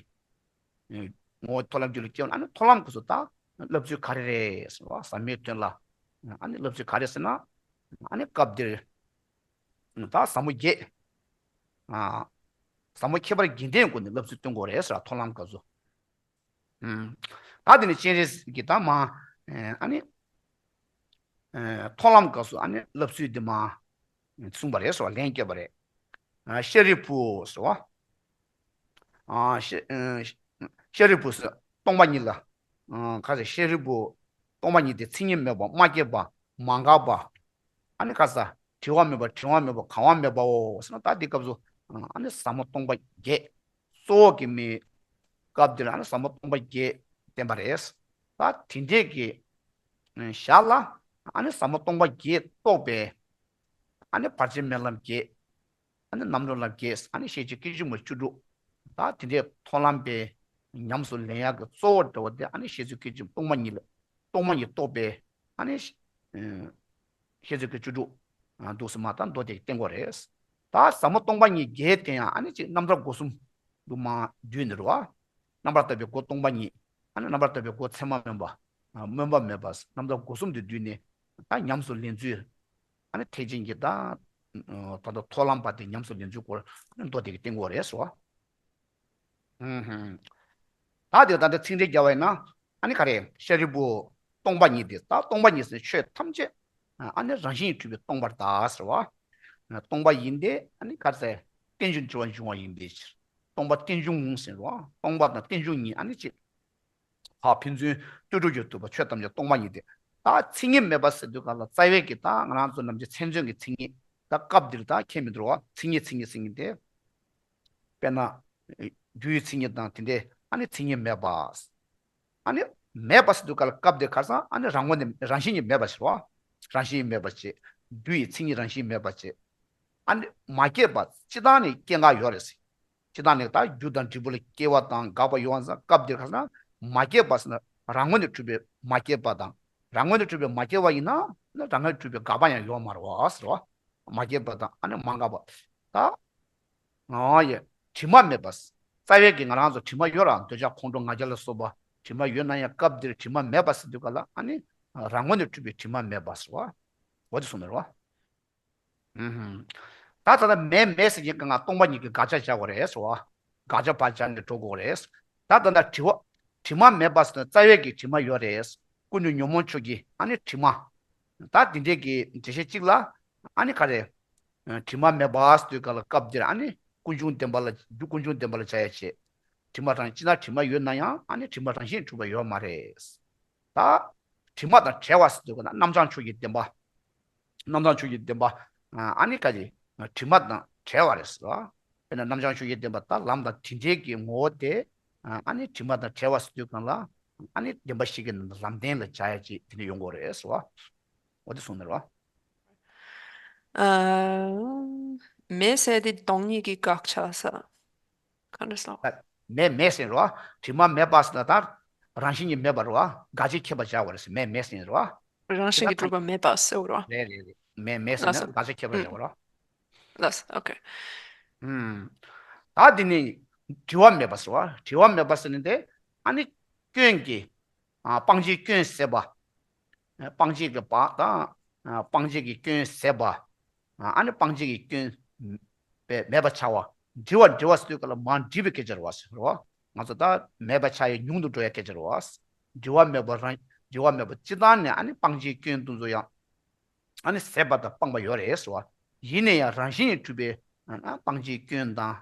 ངོ་བོ་མཐོང་ལམ་རྒྱུད་ལ་སྐྱེ་བ། ཨ་ནི་མཐོང་ལམ་སྐབས་སུ་ད་བསླབ་ཚུལ་ག་རེ་རེད་ཟེར་བ། ཟབ་མོའི་དོན་ལ་ཨ་ནི་བསླབ་ཚུལ་ག་རེ་ཟེར་ན། ཨ་ནི་སྐབས་འདིར་ད་ཟབ་མོ་བརྒྱད། ཟབ་མོ་ཁྱད་པར་བརྒྱད་ལྡན་སྒོ་ནས་བསླབ་ཚུལ་སྟོན་དགོས་རེད་ཟེར་བ། མཐོང་ལམ་སྐབས་སུ། ད་དེ་ནི་སྤྱན་རས་གཟིགས་ཀྱིས་ད་མ་ཨ་ནི་མཐོང་ལམ་སྐབས་སུ་ཨ་ནི་བསླབ་ཚུལ་འདི་མ་གསུངས་པ་རེད་ཟེར་བ། ལན་བསྐྱལ་བ་རེད། ཤཱ་རིའི་བུ་ཟེར་བ། ཤཱ་རིའི་བུ་ཟེར་སྟོང་པ་ཉིད་ལ། ག་ཟེར། ཤཱ་རིའི་བུ། སྟོང་པ་ཉིད་དེ་མཚན་ཉིད་མེད་པ། མ་སྐྱེས་པ། མ་འགགས་པ། ཨ་ནི་ག་ཟེར། བྲི་བ་མེད་པ། དྲི་བ་མེད་པ། གང་བ་མེད་པའོ་ཟེར་ན། ད་འདི་སྐབས་སུ་ཨ་ནི་ཟབ་མོ་སྟོང་པ་བརྒྱད། གཙོ་བོ་གི་མི་སྐབས་འདིར་ཨ་ནི་ཟབ་མོ་སྟོང་པ་བརྒྱད་བསྟན་པ་རེད། ད་དེ་འདྲས་ཀྱི་ཞར་ལ་ཨ་ནི་ཟབ་མོ་སྟོང་པ་བརྒྱད་རྟོགས་པའི་ཨ་ནི་བར་ཆད་མེད་ལམ་བརྒྱད། ཨ་ནི་རྣམ་གྲོལ་ལམ་བརྒྱད། ཨ་ནི་ཤེས་བྱའི་སྐད་ཅིག་མ་བཅུ་དྲུག། ད་དེ་འདྲའི་མཐོང་ལམ་པའི་ཉམས་སུ་ལེན་ཡག་གི་གཙོ་བོ་འདྲ་བོ་དེ་ཨ་ནི་ཤེས་བྱའི་སྐད་ཅིག་སྟོང་པ་ཉིད་ལ། སྟོང་པ་ཉིད་རྟོགས་པའི་ཨ་ནི་ཤེས་བྱའི་སྐད་བཅུ་དྲུག་འདུག་སེ་མ་ད་མདོ་དེ་བསྟན་དགོས་རེད། ད་ཟབ་མོ་སྟོང་པ་ཉིད་བརྒྱད་དེ་ཡང་ཨ་ནི་ཅིག་རྣམ་ཐར་སྒོ་གསུམ་དུ་མ་བསྡུས་ནས་རེད་བ། རྣམ་པར་དག་པའི་སྒོ་སྟོང་པ་ཉིད། ཨ་ནི་རྣམ་པར་དག་པའི་སྒོ་མཚན་མ་མེད་པ། སྨོན་པ་མེད་པ། རྣམ་ཐར་སྒོ་གསུམ་དུ་བསྡུས་ནས་ད་ཉམས་སུ་ལེན་ཚུལ། ཨ་ནི་ཐེག་ཆེན་གྱི་ད་ད་ལྟ་མཐོང་ལམ་པ་དེ་ཉམས་སུ་ལེན་ཚུལ་སྐོར་ཨ་ནི་མདོ་དེ་གིས་བསྟན་དགོས་རེད་ཟེར་བ། ཧུམ་ཧུམ། ད་དེ་ད་ལྟ་ཚིག་འགྲེལ་རྒྱག་པ་ཡིན་ན། ཨ་ནི་ག་རེ། ཤཱ་རིའི་བུ། སྟོང་པ་ཉིད་དེ། ད་སྟོང་པ་ཉིད་ཟེར་ཆོས་ཐམས་ཅད་ཨ་ནི་རང་བཞིན་གྱིས་གྲུབ་པའི་སྟོང་པར་གདའ་ཟེར་བ། སྟོང་པ་ཡིན་ཏེ་ཨ་ནི་ག་རེ་ཟེར། རྟེན་ཅིང་འབྲེལ་བར་འབྱུང་བ་ཡིན་པའི་ཕྱིར། སྟོང་པ་རྟེན་འབྱུང་ཟེར་བ། སྟོང་པ་དང་རྟེན་འབྱུང་གཉིས་ཨ་ནི་ཅིག་ཕར་ཕན་ཚུན་ལྟོས་གྲུབ་ཀྱིས་བསྡུས་པ་ཆོས་ཐམས་ཅད་སྟོང་པ་ཉིད་དེ། ད་མཚན་ཉིད་མེད་པ་ཟེར་དུས་ག་ལ་རྩ་བའི་གི་ད་ང་རང་ཚོ་ནམ་རྒྱུན་མཚན་མཚོན་གྱི་མཚན་ཉིད། ད་སྐབས་འདིར་ད་ཁྱད་མི་འདུག་བ། མཚན་ཉིད་མཚན་ཉིད་མཚན་ཉིད་དེ། དཔེར་ན། རྒྱུ་ཡི་མཚན་ཉིད་དང་དེ་འདྲའི་ཨ་ནི་མཚན་ཉིད་མེད་པ། ཨ་ནི་མེད་པ་ཟེར་དུས་ག་ལ་སྐབས་འདིར་ཁ་སང་ཨ་ནི་རང་ངོས་ནས་རང་བཞིན་གྱིས་མེད་པ་ཟེར་བ། རང་བཞིན་མེད་པ་བྱས། རྒྱུ་ཡི་མཚན་ཉིད་རང་བཞིན་མེད་པ་བྱས། ཨ་ནི་མ་སྐྱེས་པ། སྤྱིར་བཏང་ནས་སྐྱེ་འགག་ཡོད་རེད་ཟེར། སྤྱིར་བཏང་ནས་ད་རྒྱུ་དང་འབྲས་བུ་ལ་སྐྱེ་བ་དང་འགག་པ་ཡོད་པ་ཙང་སྐབས་འདིར་ཁ་སང་མ་སྐྱེས་པ་ཟེར་ན་རང་ངོས་ནས་གྲུབ་པའི་མ་སྐྱེས་པ་དང་། རང་ངོས་ནས་གྲུབ་པའི་མ་སྐྱེས་པ་ཡིན་ན་ནི་རང་ངོས་ནས་གྲུབ་པའི་འགག་པ་ཡང་ཡོད་མ་རེད་བ་ཟེར་བ། མ་སྐྱེས་པ་དང་ཨ་ནི་མ་འགག་པ། ད། ཨོ་ཡེ། དྲི་མ་མེད་པ། རྩ་བའི་གི་ང་རང་ཚོ་དྲི་མ་ཡོད་ར། འདོད་ཆགས་ཁོང་ཁྲོ་ང་རྒྱལ་ལ་སོགས་པ་དྲི་མ་ཡོད་ན་ཡང་སྐབས་འདིར་དྲི་མ་མེད་པ་ཟེར་དུས་ག་ལ་ཨ་ནི་རང་ངོས་ནས་གྲུབ་པའི་དྲི་མ་མེད་པ་ཟེར་བ། འོ་དེ་གསུངས་ནས་རེད་བ། ཧུམ་ཧུམ། ད་ད་ལྟ་མེད་མེད་ཟེར་མཁན་གྱི་ང་སྟོང་པ་ཉིད་ཀྱི་དགག་བྱ་བྱ་དགོས་རེད་ཟེར་བ། དགག་བྱ་ཕར་སྦྱར་ནས་འགྲོ་དགོས་རེད། ད་ད་ལྟ་དྲི་བ། དྲི་མ་མེད་པ་ཟེར་ན་རྩ་བའི་གི་དྲི་མ་ཡོད་རེད། ཀུན་ཏུ་ཉོན་མོངས་ཕྱོགས་ཀྱི་ཨ་ནི་དྲི་མ། ད་འདི་འདྲའི་གི་འགྲེལ་བཤད་གཅིག་ལ་ཨ་ནི་ག་རེ། དྲི་མ་མེད་པ་ཟེར་དུས་ག་ལ་སྐབས་འདིར་ཨ་ནི་ཀུན་འབྱུང་བདེན་པ་ལ་རྒྱུ་ཀུན་འབྱུང་བདེན་པ་ལ་བྱ་ཡ་བྱེད། དྲི་མ་རང་སྤྱིར་ན་དྲི་མ་ཡོད་ན་ཡང་ཨ་ནི་དྲི་མ་རང་བཞིན་གྲུབ་པ་ཡོད་མ་རེད། ད་དྲི་མ་དང་བྲལ་བ་ཟེར་དུས་ག་ལ་རྣམ་བྱང་ཆོས་ཀྱི་བདེན་པ། རྣམ་བྱང་ཆོས་ཀྱི་བདེན་པ། ཨ་ནི་ག་རེ། དྲི་མ་དང་བྲལ་བ་རེད་ཟེར་བ། དཔེར་ན་རྣམ་བྱང་ཆོས་ཀྱི་བདེན་པ་དང་ལམ་དང་དེ་འདྲའི་གི་ངོ་བོ་དེ། ཨ་ནི་དྲི་མ་དང་བྲལ་བ་ཟེར་དུས་གང་ལ། ཨ་ནི་བདེན་པ་བཞི་གི་ནང་ལམ་བདེན་ལ་སྦྱར་ཡ་ཅིག་དེ་འདྲ་ཡོང་གི་རེད་ཟེར་བ། འོ་དེ་གསུངས་ནས་རོ། ཨ། མེད་ཟེར་དེ་སྟོང་ཉིད་ཀྱི་དགག་བྱ་ས། ག་འདྲ་སོང་། མེད་མེད་ཟེར་རོ། དྲི་མ་མེད་པ་ཟེར་ན་ད་རང་བཞིན་གྱིས་མེད་པ་རོ། དགག་བྱའི་ཁྱད་པར་སྦྱར་བ་རེད་ཟེར། མེད་མེད་ཟེར་རོ། རང་བཞིན་གྱིས་གྲུབ་པ་མེད་པ་ཟེར་རོ། རེད་རེད་རེད། མེད་མེད་ཟེར་ན་དགག་བྱའི་ཁྱད་པར་སྦྱར་བ་རོ། ལགས་སོ། ཨོ་ཁེ། ད་འདི་ནི་དྲི་བ་མེད་པ་ཟེར་བ། དྲི་བ་མེད་པ་ཟེར་ནི་དེ་ཨ་ནི་སྐྱོན་གྱི། སྤང་བྱའི་སྐྱོན་ཟད་པ། སྤང་བྱའི་གི་བ་དང་། སྤང་བྱའི་གི་སྐྱོན་ཟད་པ། ཨ་ནི་སྤང་བྱའི་གི་སྐྱོན་པས་མེད་པ་ཆགས་པ། འདྲི་བ་འདྲི་བ་ཟེར་དུས་ག་ལ་མ་འདྲིས་པའི་སྐད་ཆ་རེད་བ་ཟེར་བ། ང་ཚོ་ད་མེད་པ་ཆགས་ཡ་ཉུང་དུ་འགྲོ་ཡ་སྐད་ཆ་རེད་བ། འདྲི་བ་མེད་པ་རང་འདྲི་བ་མེད་པ་སྤྱི་བཏང་ནས་ཨ་ནི་སྤང་བྱའི་སྐྱོན་དེ་ཚོ་ཡང་ཨ་ནི་ཟད་པ་དང་སྤངས་པ་ཡོད་རེད་ཟེར་བ། ཡིན་ན་ཡང་རང་བཞིན་གྱིས་གྲུབ་པའི་ཨ་སྤང་བྱའི་སྐྱོན་དང་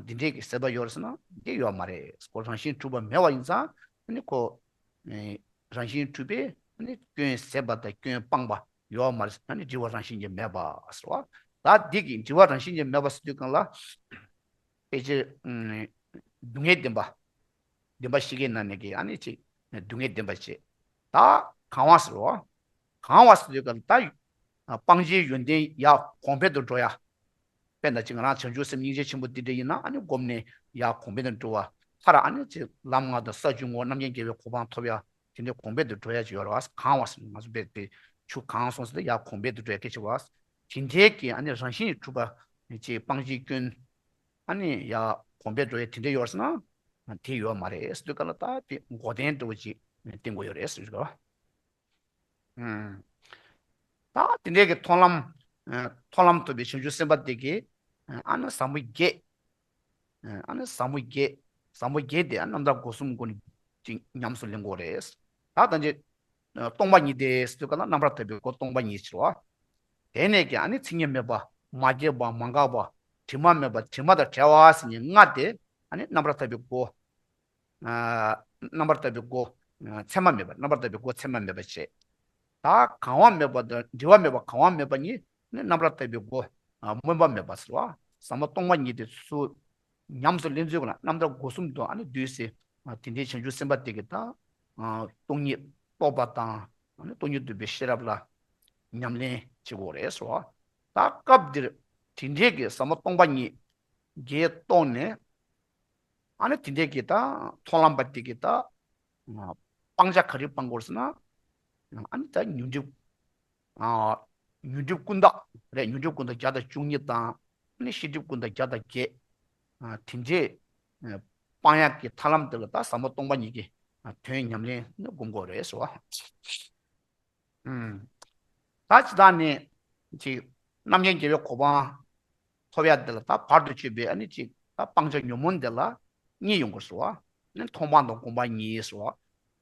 འདི་འདྲས་ཀྱི་ཟད་པ་ཡོད་རེད་ཟེར་ན་འདི་ཡོད་མ་རེད། ཁོ་རང་བཞིན་གྲུབ་པ་མེད་པ་ཡིན་ཙང་ཨ་ནི་ཁོ་རང་བཞིན་གྲུབ་པའི་ཨ་ནི་སྐྱོན་ཟད་པ་དང་སྐྱོན་སྤངས་པ་ཡོད་མ་རེད་ཟེར་ན་ནི་འདྲི་བ་རང་བཞིན་གྱིས་མེད་པ་ཟེར་བ། ད་འདི་གི་འདྲི་བ་རང་བཞིན་གྱིས་མེད་པ་ཟེར་དུས་གང་ལ། ཕལ་ཆེར། སྡུག་བསྔལ་བདེན་པ། བདེན་པ་བཞི་གའི་ནང་ནས་ཀྱི་ཨ་ནི་ཅིག་སྡུག་བསྔལ་བདེན་པ་བྱེད། ད་གང་བ་ཟེར་རོ། གང་བ་ཟེར་དུས་ག་ལ་ད། སྤང་བྱའི་ཡོན་ཏན་ཡར་གོང་འཕེལ་དུ་འགྲོ་ཡ། དཔེར་ན་ཅིག་ང་རང་བྱང་ཆུབ་སེམས་སྙིང་རྗེ་ཆེན་པོ་འདི་འདྲ་ཡིན་ན་ཨ་ནི་བསྒོམས་ནས་ཡར་གོང་འཕེལ་དུ་འགྲོ་བ། མཐར་ཨ་ནི་ཅིག་ལམ་ལྔ་དང་ས་བཅུ་ངོ་རྣམ་མཁྱེན་རྒྱལ་བའི་གོ་འཕང་ཐོབ་ཡ། དེ་འདྲའི་གོང་འཕེལ་དུ་འགྲོ་ཡ་ཅིག་ཡོད་རེད་བ། གང་བ་ཟེར་ང་ཚོ་དཔེ་དེ་ཆུ་གང་སོང་ཟེར་ཏེ་ཡར་གོང་འཕེལ་དུ་འགྲོ་ཡ་སྐད་ཆ་བ། དེ་འདྲའི་གི་ཨ་ནི་རང་བཞིན་གྱིས་གྲུབ་པ་ཅིག་སྤང་བྱའི་སྐྱོན། ཨ་ནི་ཡ་གོང་འཕེལ་འགྲོ་ཡ་དེ་འདྲ་ཡོད་ཟེར་ན། དེ་ཡོད་མ་རེད་ཟེར་དུས་ག་ལ་ད་དེ་མགོ་རྟེན་འདྲ་བོ་ཅིག་བསྟན་དགོས་ཡོད་རེད་ཟེར་གི། ད་དེ་འདྲའི་གི་མཐོང་ལམ། མཐོང་ལམ་ཐོབ་པའི་བྱང་ཆུབ་སེམས་དཔའ་དེ་གི། ཨ་ནི་ཟབ་མོ་བརྒྱད། ཨ་ནི་ཟབ་མོ་བརྒྱད། ཟབ་མོ་བརྒྱད་དེ་ཨ་རྣམ་ཐར་སྒོ་གསུམ་སྒོ་ནས་ཅིག་ཉམས་སུ་ལེན་དགོས་རེད། ད་ད་ཅི། སྟོང་པ་ཉིད་དེ་ཟེར་དུས་ག་ལ་རྣམ་པར་དག་པའི་སྒོ་སྟོང་པ་ཉིད་ཟེར་བ། དེ་ནས་ཀྱི་ཨ་ནི་མཚན་ཉིད་མེད་པ། མ་སྐྱེས་པ། མ་འགགས་པ། དྲི་མ་མེད་པ། དྲི་མ་དང་བྲལ་བ་ཟེར་ནས་ལྔ་དེ་ཨ་ནི་རྣམ་པར་དག་པའི་སྒོ། རྣམ་པར་དག་པའི་སྒོ། མཚན་མ་མེད་པ། རྣམ་པར་དག་པའི་སྒོ་མཚན་མ་མེད་པ་བྱས། ད་གང་བ་མེད་པ་དང་འབྲལ་བ་མེད་པ་གང་བ་མེད་པ་ཉིད་ནི་རྣམ་པར་དག་པའི་སྒོ། སྨོན་པ་མེད་པ་ཟེར་བ། ཟབ་མོ་སྟོང་པ་ཉིད་དེ་ཚུར་ཉམས་སུ་ལེན་ཚུལ་ལ་རྣམ་ཐར་སྒོ་གསུམ་དུ་ཨ་ནི་བསྡུས་ཟེར། དེ་འདྲའི་བྱང་ཆུབ་སེམས་དཔའ་དེ་གིས་ད། སྟོང་ཉིད་རྟོགས་པ་དང་། སྟོང་ཉིད་རྟོགས་པའི་ཤེས་རབ་ལ་ཉམས་ལེན་བྱེད་དགོས་རེད་ཟེར་བ། ད་སྐབས་འདིར་དེ་འདྲའི་གི་ཟབ་མོ་སྟོང་པ་ཉིད་ཀྱིས་རྟོགས་ནས། ཨ་ནི་དེ་འདྲའི་གི་ད་མཐོང་ལམ་པ་དེ་གིས་ད་སྤང་བྱ་ག་རེ་སྤང་དགོས་ཟེར་ན། ཨ་ནི་ད་ཉོན་སྒྲིབ། ཉོན་སྒྲིབ་ཀུན་བརྟགས་རེད། ཉོན་སྒྲིབ་ཀུན་བརྟགས་བརྒྱ་དང་བཅུ་གཉིས་དང་། ཨ་ནི་ཤེས་སྒྲིབ་ཀུན་བརྟགས་བརྒྱ་དང་བརྒྱད། དེ་འདྲའི་སྤང་ཡག་གི་ཐབས་ལམ་དེ་ལ་ད་ཟབ་མོ་སྟོང་པ་ཉིད་ཀྱི་དོན་ཉམས་ལེན་ནི་སྒོམ་དགོས་རེད་ཟེར་བ། ད་ཇི་ལྟར་ནི་ཅིག་རྣམ་མཁྱེན་རྒྱལ་བའི་གོ་འཕང་ཐོབ་ཡ་དེ་ལ་ད་བར་དུ་གཅོད་པའི་ཨ་ནི་ཅིག་ད་སྤང་བྱ་ཉོན་མོངས་དེ་ལ་གཉིས་ཡོང་དགོས་ཟེར་བ། ནི་མཐོང་སྤང་དང་སྒོམ་སྤང་གཉིས་ཟེར་བ།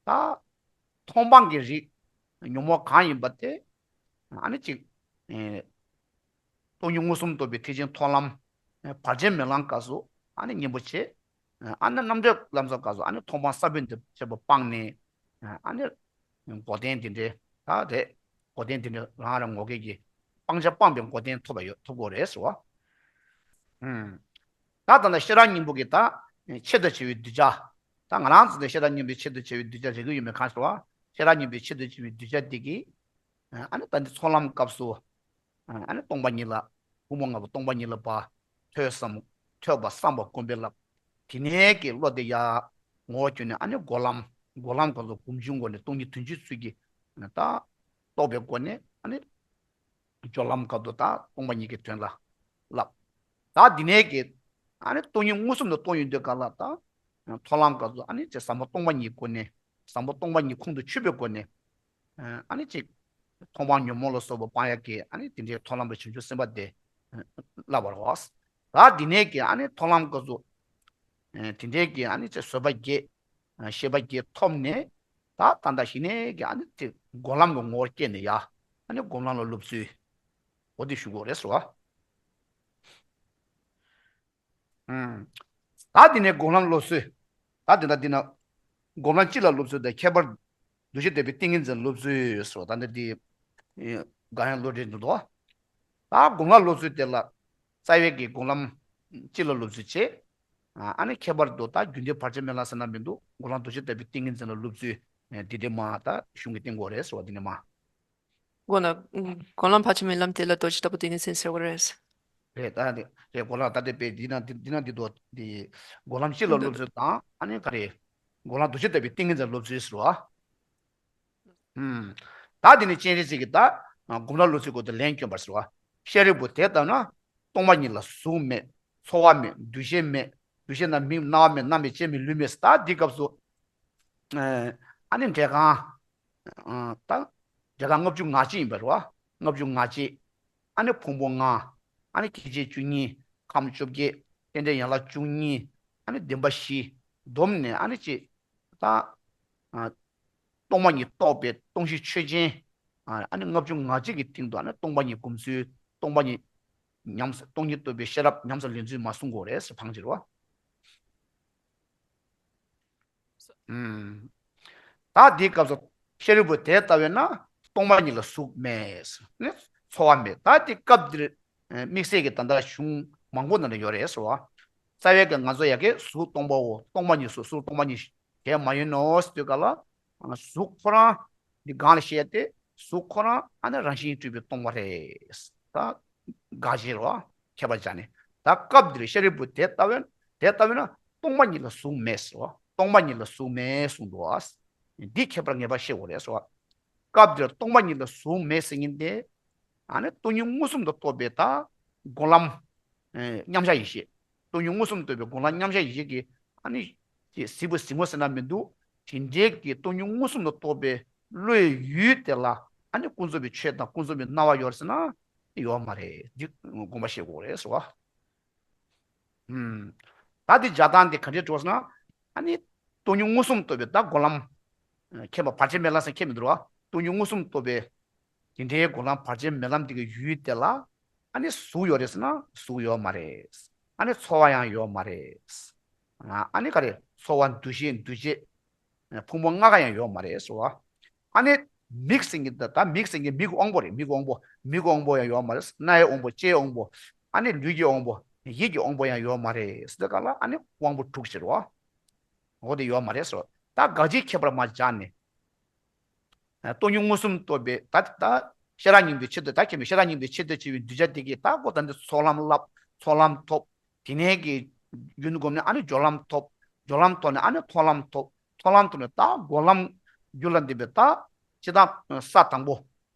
ད་མཐོང་སྤང་གི་རིགས་ཉོན་མོངས་གང་ཡིན་པ་དེ་ཨ་ནི་ཅིག་སྟོང་ཉིད་མངོན་སུམ་རྟོགས་པའི་ཐེག་ཆེན་མཐོང་ལམ། བར་ཆད་མེད་ལམ་སྐབས་སུ་ཨ་ནི་གཉེན་པོ་བྱེད། ཨ་ནི་རྣམ་གྲོལ་ལམ་སོགས་སྐབས་སུ་ཨ་ནི་མཐོང་སྤང་ས་བོན་དེ་བྱེད་པ་སྤངས་ནས། ཨ་ནི་འགོག་བདེན་དེ་འདྲའི་ད་རེད། འགོག་བདེན་དེ་འདྲའི་རང་རང་ངོ་སྐལ་གྱི་སྤང་བྱ་སྤངས་པའི་འགོག་བདེན་ཐོབ་པ་ཡོད་ཐོབ་དགོས་རེད་ཟེར་བ། ད་ད་ལྟ་ཤེས་རབ་སྙིང་པོ་གི་ད་ཆེད་དུ་བྱ་བའི་གདུལ་བྱ། ད་ང་རང་ཚོ་ནི་ཤེས་རབ་སྙིང་པོའི་ཆེད་དུ་བྱ་བའི་གདུལ་བྱ་རེ་གི་ཡོད་མེད་གང་ཞིག་བ། ཤེས་རབ་སྙིང་པོའི་ཆེད་དུ་བྱ་བའི་གདུལ་བྱ་དེ་གིས། ཨ་ནི་ད་འདི་ཚོགས་ལམ་སྐབས་སུ། ཨ་ནི་སྟོང་པ་ཉིད་ལ། ཕུང་པོ་ལྔ་པོ་སྟོང་པ་ཉིད་ལ་བ། ཐོས་བསམ། ཐོས་པ་བསམ་པ་སྒོམ་པའི་བསླབ། དེ་ནས་ཀྱི་བློ་དེ་ཡར་ངོ་བོ་བཅོས་ནས་ཨ་ནི་སྒོམ་ལམ། སྒོམ་ལམ་སྐབས་སུ་སྒོམ་བྱུང་སྒོ་ནས་སྟོང་ཉིད་དོན་སྤྱིའི་ཚུལ་གྱིས། ད། རྟོགས་པའི་སྒོ་ནས་ཨ་ནི། སྦྱོར་ལམ་སྐབས་སུ་ད་སྟོང་པ་ཉིད་ཀྱི་དོན་ལ་བསླབ། ད་འདི་ནས་ཀྱི་ཨ་ནི་སྟོང་ཉིད་མངོན་སུམ་དུ་རྟོགས་ཡོང་དུས་ག་ལ་ད་མཐོང་ལམ་སྐབས་སུ་ཨ་ནི་ཅེས་ཟབ་མོ་སྟོང་པ་ཉིད་སྒོ་ནས་ཟབ་མོ་སྟོང་པ་ཉིད་ཁོང་དུ་ཆུད་པའི་སྒོ་ནས་ཨ་ནི་ཅིག་མཐོང་སྤང་ཉོན་མོངས་ལ་སོགས་པ་སྤང་ཡག་གི་ཨ་ནི་དེ་འདྲའི་མཐོང་ལམ་པ་བྱང་ཆུབ་སེམས་དཔའ་དེ་བསླབ་པར་འོས། ད་འདི་ནས་ཀྱི་ཨ་ནི་མཐོང་ལམ་སྐབས་སུ་དེ་འདྲའི་གི་ཨ་ནི་ཅེས་བཟོད་པ་བརྒྱད། ཤེས་པ་བརྒྱད་ཐོབ་ནས། ད་ད་ལྟ་ཞི་གནས་ཀྱི་ཨ་ནི་དེ་སྒོམ་ལམ་གྱི་ངོ་བོར་སྐྱེས་ནས་ཡ། ཨ་ནི་སྒོམ་ལམ་ལ་སློབ་ཚུལ། འོ་དེ་ཞུ་དགོས་རེད་ཟེར་བ། ད་དེ་ནས་སྒོམ་ལམ་སློབ་ཚུལ། ད་དེ་ད་དེ་ན། སྒོམ་ལམ་སྤྱི་ལ་སློབ་ཚུལ་དང་ཁྱད་པར། འདུ་ཤེས་འདས་པའི་ཏིང་ངེ་འཛིན་སློབ་ཚུལ་ཟེར་བ་ད་འདི་དེ། འགའ་ཡང་བློ་འདྲེས་འདུག་ད་སྒོམ་ལམ་སློབ་ཚུལ་དེ་ལ། རྩ་བའི་གི་སྒོམ་ལམ། སྤྱི་ལ་སློབ་ཚུལ་བྱས། ཨ་ནི་ཁྱད་པར་དུ་ད་རྒྱུ་འབྲས་བར་ཆད་མེད་ལམ་ཟེར་ན་མི་འདུག་འགོག་ལམ་འདུ་བྱེད་ལྟ་བུའི་ཏིང་ངེ་འཛིན་ལ་སློབ་ཚུལ་འདི་འདྲ་མ་ད་གཞུང་གིས་བསྟན་དགོས་རེད་ཟེར་བ་འདི་འདྲ་མ། འགོག་ལམ་འགོག་ལམ་བར་ཆད་མེད་ལམ་དེ་ལ་རྡོ་རྗེ་ལྟ་བུ་ཏིང་ངེ་འཛིན་ཟེར་བ་རེད། རེད་ད་རེད་འགོག་ལམ་ད་དེ་པས་འདི་ན་འདི་ན་འདི་དོ་འདི་འགོག་ལམ་སྤྱི་ལ་སློབ་ཚུལ་དང་ཨ་ནི་ག་རེ་འགོག་ལམ་འདུ་བྱེད་ལྟ་བུའི་ཏིང་ངེ་འཛིན་སློབ་ཚུལ་ཟེར་བ། ད་དེ་ནི་སྤྱན་རས་གཟིགས་ཀྱིས་ད་སྒོམ་ལམ་སློབ་ཚུལ་སྐོར་དུ་ལན་བསྐྱོན་པར་ཟེར་བ། ཤཱ་རིའི་བུ་དེ་ལྟ་ན་སྟོང་པ་ཉིད་ལ་གཟུགས་མེད། ཚོར་བ་མེད། འདུ་ཤེས་མེད། འདུ་ཤེས་ན་མིག་རྣ་བ་མེད། རྣ་མེད། ལྕེ་མེད། ལུས་མེད། ད་འདི་སྐབས་སུ་ཨ་ནི་འབྲས་གང་ད་འབྲས་གང་ལྔ་བཅུ་ང་གཅིག་ཡིན་པ་རེད་བ། ལྔ་བཅུ་ང་གཅིག་ཨ་ནི་ཕུང་པོ་ལྔ། ཨ་ནི་སྐྱེ་མཆེད་བཅུ་གཉིས། ཁམས་བཅོ་བརྒྱད། རྟེན་འབྲེལ་ཡན་ལག་བཅུ་གཉིས། ཨ་ནི་བདེན་པ་བཞི། བསྡོམས་ནས་ཨ་ནི་ཅི། ད། ཨ། སྟོང་པ་ཉིད་རྟོགས་པའི་སྟོང་གཞི་ཆོས་ཅན། ཨ་ནི་ལྔ་བཅུ་ང་གཅིག་གི་སྟེང་དུ་ཨ་ནི་སྟོང་པ་ཉིད་སྒོམ་ཚུལ། སྟོང་པ་ཉིད། ཉམས་སུ་སྟོང་ཉིད་རྟོགས་པའི་ཤེས་རབ་ཉམས་སུ་ལེན་ཚུལ་མ་གསུང་དགོས་རེད་ཟེར་བ་འདི་རེད་བ། ཨུམ། ད་འདིའི་སྐབས་སུ་ཤཱ་རིའི་བུ་དེ་ལྟ་བས་ན་སྟོང་པ་ཉིད་ལ་གཟུགས་མེད་ཟེར་ནས་ཚོར་བ་མེད། ད་འདི་སྐབས་འདིར་དམིགས་བསལ་གྱི་ད་ལྟ་གཞུང་མང་པོ་ནང་ལ་ཡོད་རེད་ཟེར་བ། རྩ་བའི་གི་ང་ཚོ་ཡ་གི་གཟུགས་སྟོང་པའོ། སྟོང་པ་ཉིད་གཟུགས། གཟུགས་སྟོང་པ་ཉིད་དེ་མ་ཡིན་ནོ་ཟེར་དུས་ག་ལ། གཟུགས་ཁོ་རང་འདི་གང་ལ་བཤད་དེ་གཟུགས་ཁོ་རང་ཨ་ནི་རང་བཞིན་གྱིས་གྲུབ་པའི་སྟོང་པ་རེད། ད་དགག་བྱ་རེད་བ། ཁྱད་པར་བྱས་ནས་ད་སྐབས་འདིར་ཤཱ་རིའི་བུ་དེ་ལྟ་བས་དེ་ལྟ་བས་ན་སྟོང་པ་ཉིད་ལ་གཟུགས་མེད་ཟེར་བ། སྟོང་པ་ཉིད་ལ་གཟུགས་མེད་གསུངས་འདུག་བ། འདི་ཁྱད་པར་ངེས་པར་ཤེས་དགོས་རེད་ཟེར་བ། སྐབས་འདིར་སྟོང་པ་ཉིད་ལ་གཟུགས་མེད་ཟེར་མཁན་དེ། ཨ་ནི་སྟོང་ཉིད་མངོན་སུམ་དུ་རྟོགས་པའི་ད་སྒོམ་ལམ། ཨེ། མཉམ་གཞག་ཡེ་ཤེས། སྟོང་ཉིད་མངོན་སུམ་རྟོགས་པའི་སྒོམ་ལམ་མཉམ་གཞག་ཡེ་ཤེས་ཀྱི་ཨ་ནི་ཅིག་གཟིགས་པ་གཟིགས་ངོ་ཟེར་ན་མི་འདུག་དེ་འདྲའི་གི་སྟོང་ཉིད་མངོན་སུམ་དུ་རྟོགས་པའི་བློའི་ཡུལ་དེ་ལ་ཨ་ནི་ཀུན་རྫོབ་པའི་ཆོས་དང་ཀུན་རྫོབ་པའི་སྣང་བ་ཡོད་ཟེར་ན་ཡོད་མ་རེད། འདི་དགོངས་པ་བཞེས་དགོས་རེད་ཟེར་བ། ཨུམ། ད་འདི་སྦྱར་སྟངས་འདི་ག་འདྲའི་འགྲོ་ཟེར་ན། ཨ་ནི་སྟོང་ཉིད་མངོན་སུམ་རྟོགས་པའི་ད་སྒོམ་ལམ། མཁྱེན་པ་བར་ཆད་མེད་ལམ་ཟེར་མཁྱེན་མི་འདུག་ར། སྟོང་ཉིད་མངོན་སུམ་རྟོགས་པའི་དེ་འདྲའི་སྒོམ་ལམ་བར་ཆད་མེད་ལམ་དེ་གི་ཡུལ་དེ་ལ་ཨ་ནི་གཟུགས་ཡོད་རེད་ཟེར་ན་གཟུགས་ཡོད་མ་རེད། ཨ་ནི་ཚོར་བ་ཡང་ཡོད་མ་རེད། ཨ་ནི་ག་རེ་ཚོར་བ་འདུ་ཤེས་འདུ་བྱེད། ཕུང་པོ་ལྔ་ཀ་ཡང་ཡོད་མ་རེད་ཟེར་བ། ཨ་ནི་མིག་ཟེར་མཁན་ད་ད་མིག་ཟེར་མཁན་མིག་གི་དབང་པོ་རེད། མིག་གི་དབང་པོ་མིག་གི་དབང་པོ་ཡང་ཡོད་མ་རེད། རྣའི་དབང་པོ་ལྕེའི་དབང་པོ། ཨ་ནི་ལུས་ཀྱི་དབང་པོ་ཡིད་ཀྱི་དབང་པོ་ཡང་ཡོད་མ་རེད་ཟེར་དུས་ག་ལ་ཨ་ནི་དབང་པོ་དྲུག་ཟེར་བ། འོ་དེ་ཡོད་མ་རེད་ཟེར་བ། ད་དགག་བྱའི་ཁྱད་པར་མ་སྦྱར་ནས། སྟོང་ཉིད་མངོན་སུམ་རྟོགས་པའི་ད་ད་ཤེས་རབ་སྙིང་པོའི་ཆེད་དུ་ད་མཁྱེན་པའི་ཤེས་རབ་སྙིང་པོའི་ཆེད་དུ་བྱས་པའི་གདུལ་བྱ་དེ་གིས་ད་ཁོ་ད་འདི་ཚོགས་ལམ་བསླབ། ཚོགས་ལམ་ཐོབ། དེ་ནས་ཀྱི་རྒྱུན་བསྒོམས་ནས་ཨ་ནི་སྦྱོར་ལམ་ཐོབ། སྦྱོར་ལམ་ཐོབ་ནས་ཨ་ནི་མཐོང་ལམ་ཐོབ། མཐོང་ལམ་ཐོབ་ནས་ད་སྒོམ་ལམ་རྒྱུད་ལ་འདུས་པའི་ད་ཅི་ད་ས་དང་པོ།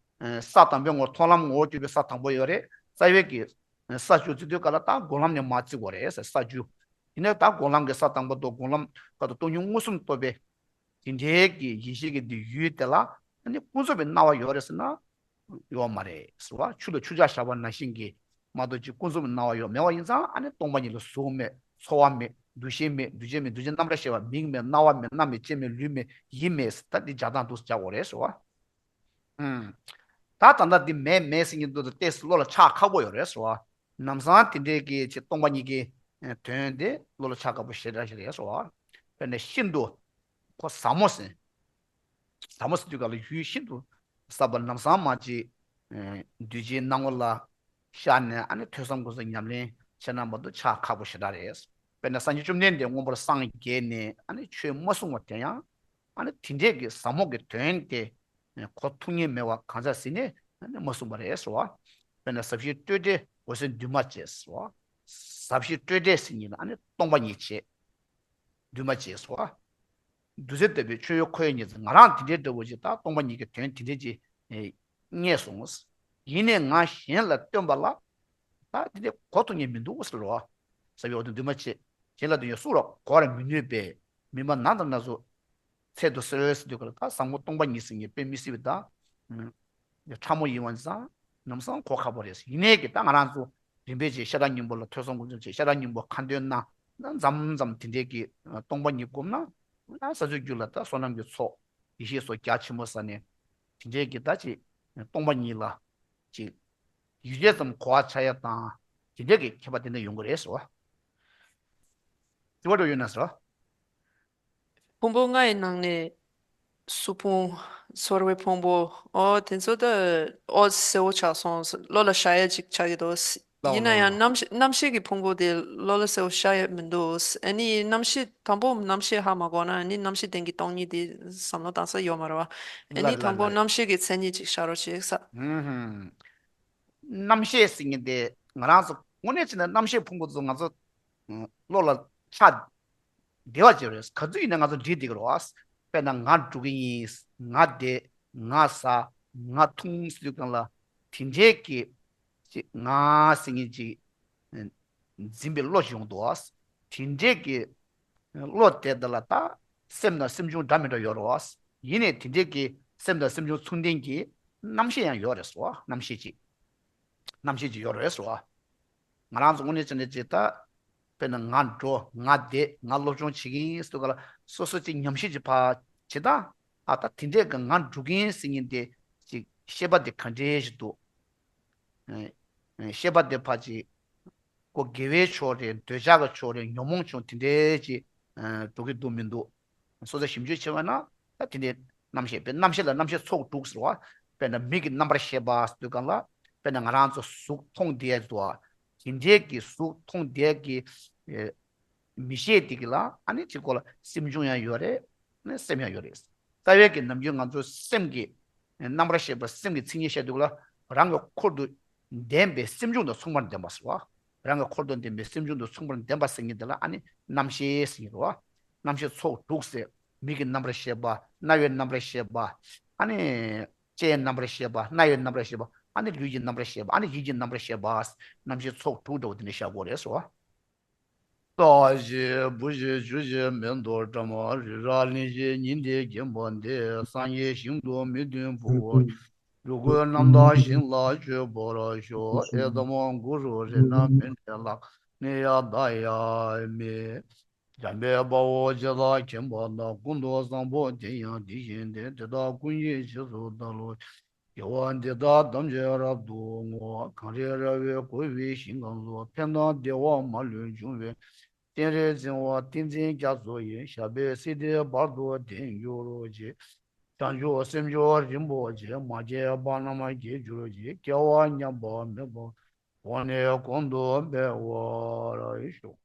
ས་དང་པོའི་ངོར་མཐོང་ལམ་ངོ་བོར་གྱུར་པའི་ས་དང་པོ་ཡོད་རེད། རྩ་བའི་གི་ས་བཅུ་བརྩི་དུས་ག་ལ་ད་སྒོམ་ལམ་ནས་མར་བརྩི་དགོས་རེད་ས་བཅུ། དེ་ནས་ད་སྒོམ་ལམ་གྱི་ས་དང་པོ་དང་སྒོམ་ལམ་ཁ་ཏུ་སྟོང་ཉིད་མངོན་སུམ་རྟོགས་པའི་དེ་འདྲའི་གི་ཡེ་ཤེས་ཀྱི་འདི་ཡུལ་དེ་ལ་ཨ་ནི་ཀུན་རྫོབ་པའི་སྣང་བ་ཡོད་རེད་ཟེར་ན་ཡོད་མ་རེད་ཟེར་བ། ཆུ་ལ་ཆུ་འཇག་བཞག་པ་ནང་བཞིན་གྱི་མ་གཏོགས་ཅིག་ཀུན་རྫོབ་པའི་སྣང་བ་ཡོད་མེད་པ་ཡིན་ཙང་ཨ་ནི་སྟོང་པ་ཉིད་ལ་གཟུགས་མེད་ཚོར་བ་མེད་འདུ་ཤེས་མེད་འདུ་བྱེད་མེད་འདུ་བྱེད་རྣམ་པར་ཤེས་པ་མིག་མེད་རྣ་བ་མེད་རྣ་མེད་ལྕེ་མེད་ལུས་མེད་ཡིད་མེད་ཟེར་ད་འདི་སྦྱར་སྟངས་འདུག་སྦྱར་དགོས་རེད་ཟེར་བ། ཨུམ། ད་ད་ལྟ་འདི་མེད་མེད་ཟེར་མཁན་འདུག་ཏོག་ཙམ་བློ་ལ་ཆགས་ཁག་པོ་ཡོད་རེད་ཟེར་བ། ལམ་སང་དེ་འདྲའི་གི་ཅིག་སྟོང་པ་ཉིད་ཀྱི་དོན་དེ་བློ་ལ་ཆགས་ཁག་པོ་ཞེ་དྲག་ཞིག་རེད་ཟེར་བ། དཔེར་ན་ཤིན་ཏུ་ཁོ་ཟབ་མོ་ཟེར། ཟབ་མོ་ཟེར་དུས་ག་ལ་ཡུལ་ཤིན་ཏུ་ཟབ་པ་ལམ་སང་མ་ཅིག་འདུས་བྱས་སྣང་ངོ་ལ་ཤར་ནས་ཨ་ནི་ཐོས་བསམ་སྒོམ་གསུམ་ཉམས་ལེན་བྱས་ན་མ་གཏོགས་ཆགས་ཁག་པོ་ཞེ་དྲག་རེད། དཔེར་ན་སངས་རྒྱས་བཅོམ་ལྡན་འདས་སྔོན་པོར་སངས་རྒྱས་ནས་ཨ་ནི་ཆོས་མ་གསུངས་པ་དེ་ཡང་ཨ་ནི་དེ་འདྲས་ཀྱི་ཟབ་མོ་གི་དོན་དེ་གོ་ཐུབ་མཁན་མེད་པ་གང་ཟག་ཟིན་ནས་ཨ་ནི་མ་གསུངས་པ་རེད་ཟེར་བ། དཔེར་ན་ཟབ་ཞི་སྤྲོས་བྲལ་འོད་གསལ་འདུས་མ་བྱས་ཟེར་བ། ཟབ་ཞི་སྤྲོས་བྲལ་ཟེར་མཁན་ལ་ཨ་ནི་སྟོང་པ་ཉིད་བྱས། འདུས་མ་བྱས་སོ། འདུས་ཚད་ལྟ་བུའི་ཆོས་ཡོད་ཁོ་ཡོད་ཉིད་ཟེར་ང་རང་དེ་འདྲའི་འདྲ་བོ་ཞིག་ད་སྟོང་པ་ཉིད་ཀྱི་དོན་དེ་འདྲའི་ཅིག་རྙེད་སོང་། ཡིན་ནའི་ང་གཞན་ལ་སྟོན་པ་ལ་ད་དེ་འདྲའི་གོ་ཐུབ་མཁན་མི་འདུག་ཟེར་རོ། ཟབ་པའི་འོ་དེ་འདུས་མ་བྱས་གཞན་ལ་སྟོན་ཡང་སུ་ར་གོ་བར་མི་ནུས་པས་མི་མ་ན་དང་ན་ཚོ་ཚད་དུ་གསོལ་ཟེར་དུས་ག་ལ་ད་ཟབ་མོ་སྟོང་པ་ཉིད་ཟེར་མཁན་དཔེ་མི་སྲིད་པའི་ད། ཕྲ་མོ་ཡིན་པ་ཙང་ལམ་སང་གོ་ཁག་པོ་རེད། ཡིན་ནའི་གི་ད་ང་རང་ཚོ་རིམ་པས་ཅིག་ཤེས་རབ་སྙིང་པོ་ལ་ཐོས་བསམ་སྒོམ་གསུམ་བྱས་ཤེས་རབ་སྙིང་པོ་ཁ་འདོན་གནང་ན་མཚམས་མཚམས་དེ་འདྲའི་གི་སྟོང་པ་ཉིད་སྒོམ་ན་ས་སྤྱོད་རྒྱུད་ལ་ད་བསོད་ནམས་ཀྱི་ཚོགས་ཡེ་ཤེས་སོགས་རྒྱ་ཆེན་པོ་ཟ་ནས་དེ་འདྲའི་གི་ད་ཅིག་སྟོང་པ་ཉིད་ལ་ཅིག་ཡུལ་ཅན་ཙམ་གོ་བ་ཆགས་ཡ་དང་དེ་འདྲའི་གི་ཁྱད་པར་དེ་འདྲ་ཡོང་གི་རེད་ཟེར་བ། དེ་བར་དུ་ཡོད་ན་ཟེར་བ། ཕུང་པོ་ལྔ་ཡི་ནང་ནས་གཟུགས་ཕུང་། ཚོར་བའི་ཕུང་པོ། ཨོ་དེ་ཚོ་ད་ཨོ་གསལ་བོ་ཆགས་སོང་། བློ་ལ་ཤར་ཡ་ཅིག་ཆགས་ཀྱི་འདུག་ཡིན་ན་ཡང་རྣམ་ཤེས་རྣམ་ཤེས་ཀྱི་ཕུང་པོ་དེ་བློ་ལ་གསལ་པོ་ཤར་ཡོད་མི་འདུག་ཨ་ནི་རྣམ་ཤེས་དང་པོ་རྣམ་ཤེས་ཧ་མ་གོ་ན་ཨ་ནི་རྣམ་ཤེས་སྟེང་གི་སྟོང་ཉིད་དེ་བསམ་བློ་བཏང་ས་ཡོད་མ་རེད་བ། ཨ་ནི་དང་པོ་རྣམ་ཤེས་ཀྱི་མཚན་ཉིད་ཅིག་ཤར་རོགས་བྱེད་ས། རྣམ་ཤེས་ཟེར་མཁན་དེ་ང་རང་ཚོ་དངོས་གནས་བྱས་ན་རྣམ་ཤེས་ཕུང་པོ་ཚོ་ང་ཚོ་བློ་ལ་ཆགས་བདེ་བ་ཅིག་རེད། ག་ཚོད་ཡིན་ན་ང་ཚོ་འདྲིས་བསྡད་ཀྱི་རེད་བ། དཔེར་ན་ང་འགྲོ་གི་ཡིན། ང་བསྡད། ང་ཟ། ང་འཐུང་ཟེར་དུས་སྒང་ལ་དེ་འདྲའི་གི་ཅིག་ང་ཟེར་མཁན་ཅིག་འཛིན་པའི་བློ་ཞིག་ཡོང་འདུག་བ། དེ་འདྲའི་གི་བློ་དེ་འདི་ལ་ད་སེམས་དང་སེམས་བྱུང་འདྲ་མི་འདྲ་ཡོད་རེད་བ། ཡིན་ནའི་དེ་འདྲའི་གི་སེམས་དང་སེམས་བྱུང་མཚུངས་ལྡན་གྱི་རྣམ་ཤེས་ཡང་ཡོད་རེད་ཟེར་བ། རྣམ་ཤེས་ཅིག་རྣམ་ཤེས་ཅིག་ཡོད་རེད་ཟེར་བ། ང་རང་ཚོ་དངོས་གནས་བྱས་ན་ཅིག་ད་དཔེར་ན་ང་འགྲོ། ང་བསྡད། ང་སློབ་སྦྱོང་བྱེད་ཀྱི་ཡིན་ཟེར་དུས་སྒང་ལ་སོ་སོ་ཅིག་ཉམས་ཞིབ་ཅིག་ཕར་བྱེད་ད། ཨ་ད་དེ་འདྲའི་གི་ང་འགྲོ་གི་ཡིན་ཟེར་མཁན་དེ་ཅིག་ཤེས་པ་དེ་ག་འདྲའི་ཞིག་འདུག་ཨེ། ཨེ། ཤེས་པ་དེ་ཕར་ཅིག་ཁོ་དགེ་བའི་ཕྱོགས་རེད། འདོད་ཆགས་ཀྱི་ཕྱོགས་རེད། ཉོན་མོངས་ཕྱོགས་དེ་འདྲའི་ཅིག་ཨེ། འགྲོ་གི་འདུག་མི་འདུག་སོ་སོ་ཞིབ་འཇུག་བྱེད་པ་ན་ད་དེ་འདྲའི་རྣམ་ཤེས་དཔེ་རྣམ་ཤེས་ལ་རྣམ་ཤེས་ཚོགས་དྲུག་ཟེར་བ། དཔེར་ན་མིག་གི་རྣམ་པར་ཤེས་པ་ཟེར་དུས་སྒང་ལ་དཔེར་ན་ང་རང་ཚོ་གཟུགས་མཐོང་བསྡད་འདུག་དེ་འདྲའི་གི་གཟུགས་མཐོང་བསྡད་ཀྱི་ཨེ། མིག་ཤེས་དེ་གི་ལ་ཨ་ནི་གཅིག་གོ་ལ་སེམས་བྱུང་ཡང་ཡོད་རེད། ཨ་ནི་སེམས་ཡང་ཡོད་རེད། རྩ་བའི་གི་ནམ་རྒྱུན་ང་ཚོ་སེམས་ཀྱི་རྣམ་པར་ཤེས་པ་སེམས་ཀྱི་མཚན་ཉིད་བཤད་དུས་ལ་རང་གི་འཁོར་དུ་ལྡན་པའི་སེམས་བྱུང་དང་མཚུངས་པར་ལྡན་པ་ཟེར་བ། རང་གི་འཁོར་དུ་ལྡན་པའི་སེམས་བྱུང་དང་མཚུངས་པར་ལྡན་པ་ཟེར་མཁན་དེ་ལ་ཨ་ནི་རྣམ་ཤེས་ཟེར་གྱི་རེད་བ། རྣམ་ཤེས་ཚོགས་དྲུག་ཟེར། མིག་གི་རྣམ་པར་ཤེས་པ། རྣ་བའི་རྣམ་པར་ཤེས་པ། ཨ་ནི་ལྕེའི་རྣམ་པར་ཤེས་པ། རྣ་བའི་རྣམ་པར་ཤེས་པ། ཨ་ནི་ལུས་ཀྱི་རྣམ་པར་ཤེས་པ། ཨ་ནི་ཡིད་ཀྱི་རྣམ་པར་ཤེས་པ། རྣམ་ཤེས་ཚོགས་དྲུག་འདྲ་བོ་དེ་འདྲ་བཞག་དགོས་རེད་ཟེར་བ། ས་གཞི་བུ་གཞི་ཆུ་གཞི་མེ་ཏོག་སྒྲ་མ་རི་རབ་གླིང་བཞི་ཉི་ཟླའི་རྒྱན་པ་འདི། སངས་རྒྱས་ཞིང་དུ་མི་མཐུན་བུ་བོ། འགྲོ་ཀུན་རྣམ་དག་ཞིང་ལ་སྤྱོད་པར་ཤོག་ཨེ་དམ་གུ་རུ་རཏྣ་མཎྜལ་ནི་ཡ་ད་ཡ་མི། འཇམ་དཔལ་དཔའ་བོས་ཇི་ལྟར་མཁྱེན་པ་དང་། ཀུན་ཏུ་བཟང་པོ་དེ་ཡང་དེ་བཞིན་ཏེ། དེ་དག་ཀུན་གྱི་རྗེས་སུ་བདག་སློབ་ཅིང་། དགེ་བ་འདི་དག་ཐམས་ཅད་རབ་ཏུ་བསྔོ། གངས་རི་ར་བས་བསྐོར་བའི་ཞིང་ཁམས་སུ། ཕན་དང་བདེ་བ་མ་ལུས་འབྱུང་བའི། སྤྱན་རས་གཟིགས་དབང་ཏིང་འཛིན་རྒྱ་མཚོ་ཡི། ཞབས་པད་སྲིད་མཐའི་བར་དུ་བརྟན་གྱུར་ཅིག་བྱང་ཆུབ་སེམས་མཆོག་རིན་པོ་ཆེ། མ་སྐྱེས་པ་རྣམས་སྐྱེ་གྱུར་ཅིག་སྐྱེ་བ་ཉམས་པ་མེད་པ། གོང་ནས་གོང་དུ་འཕེལ་བར་ཤོག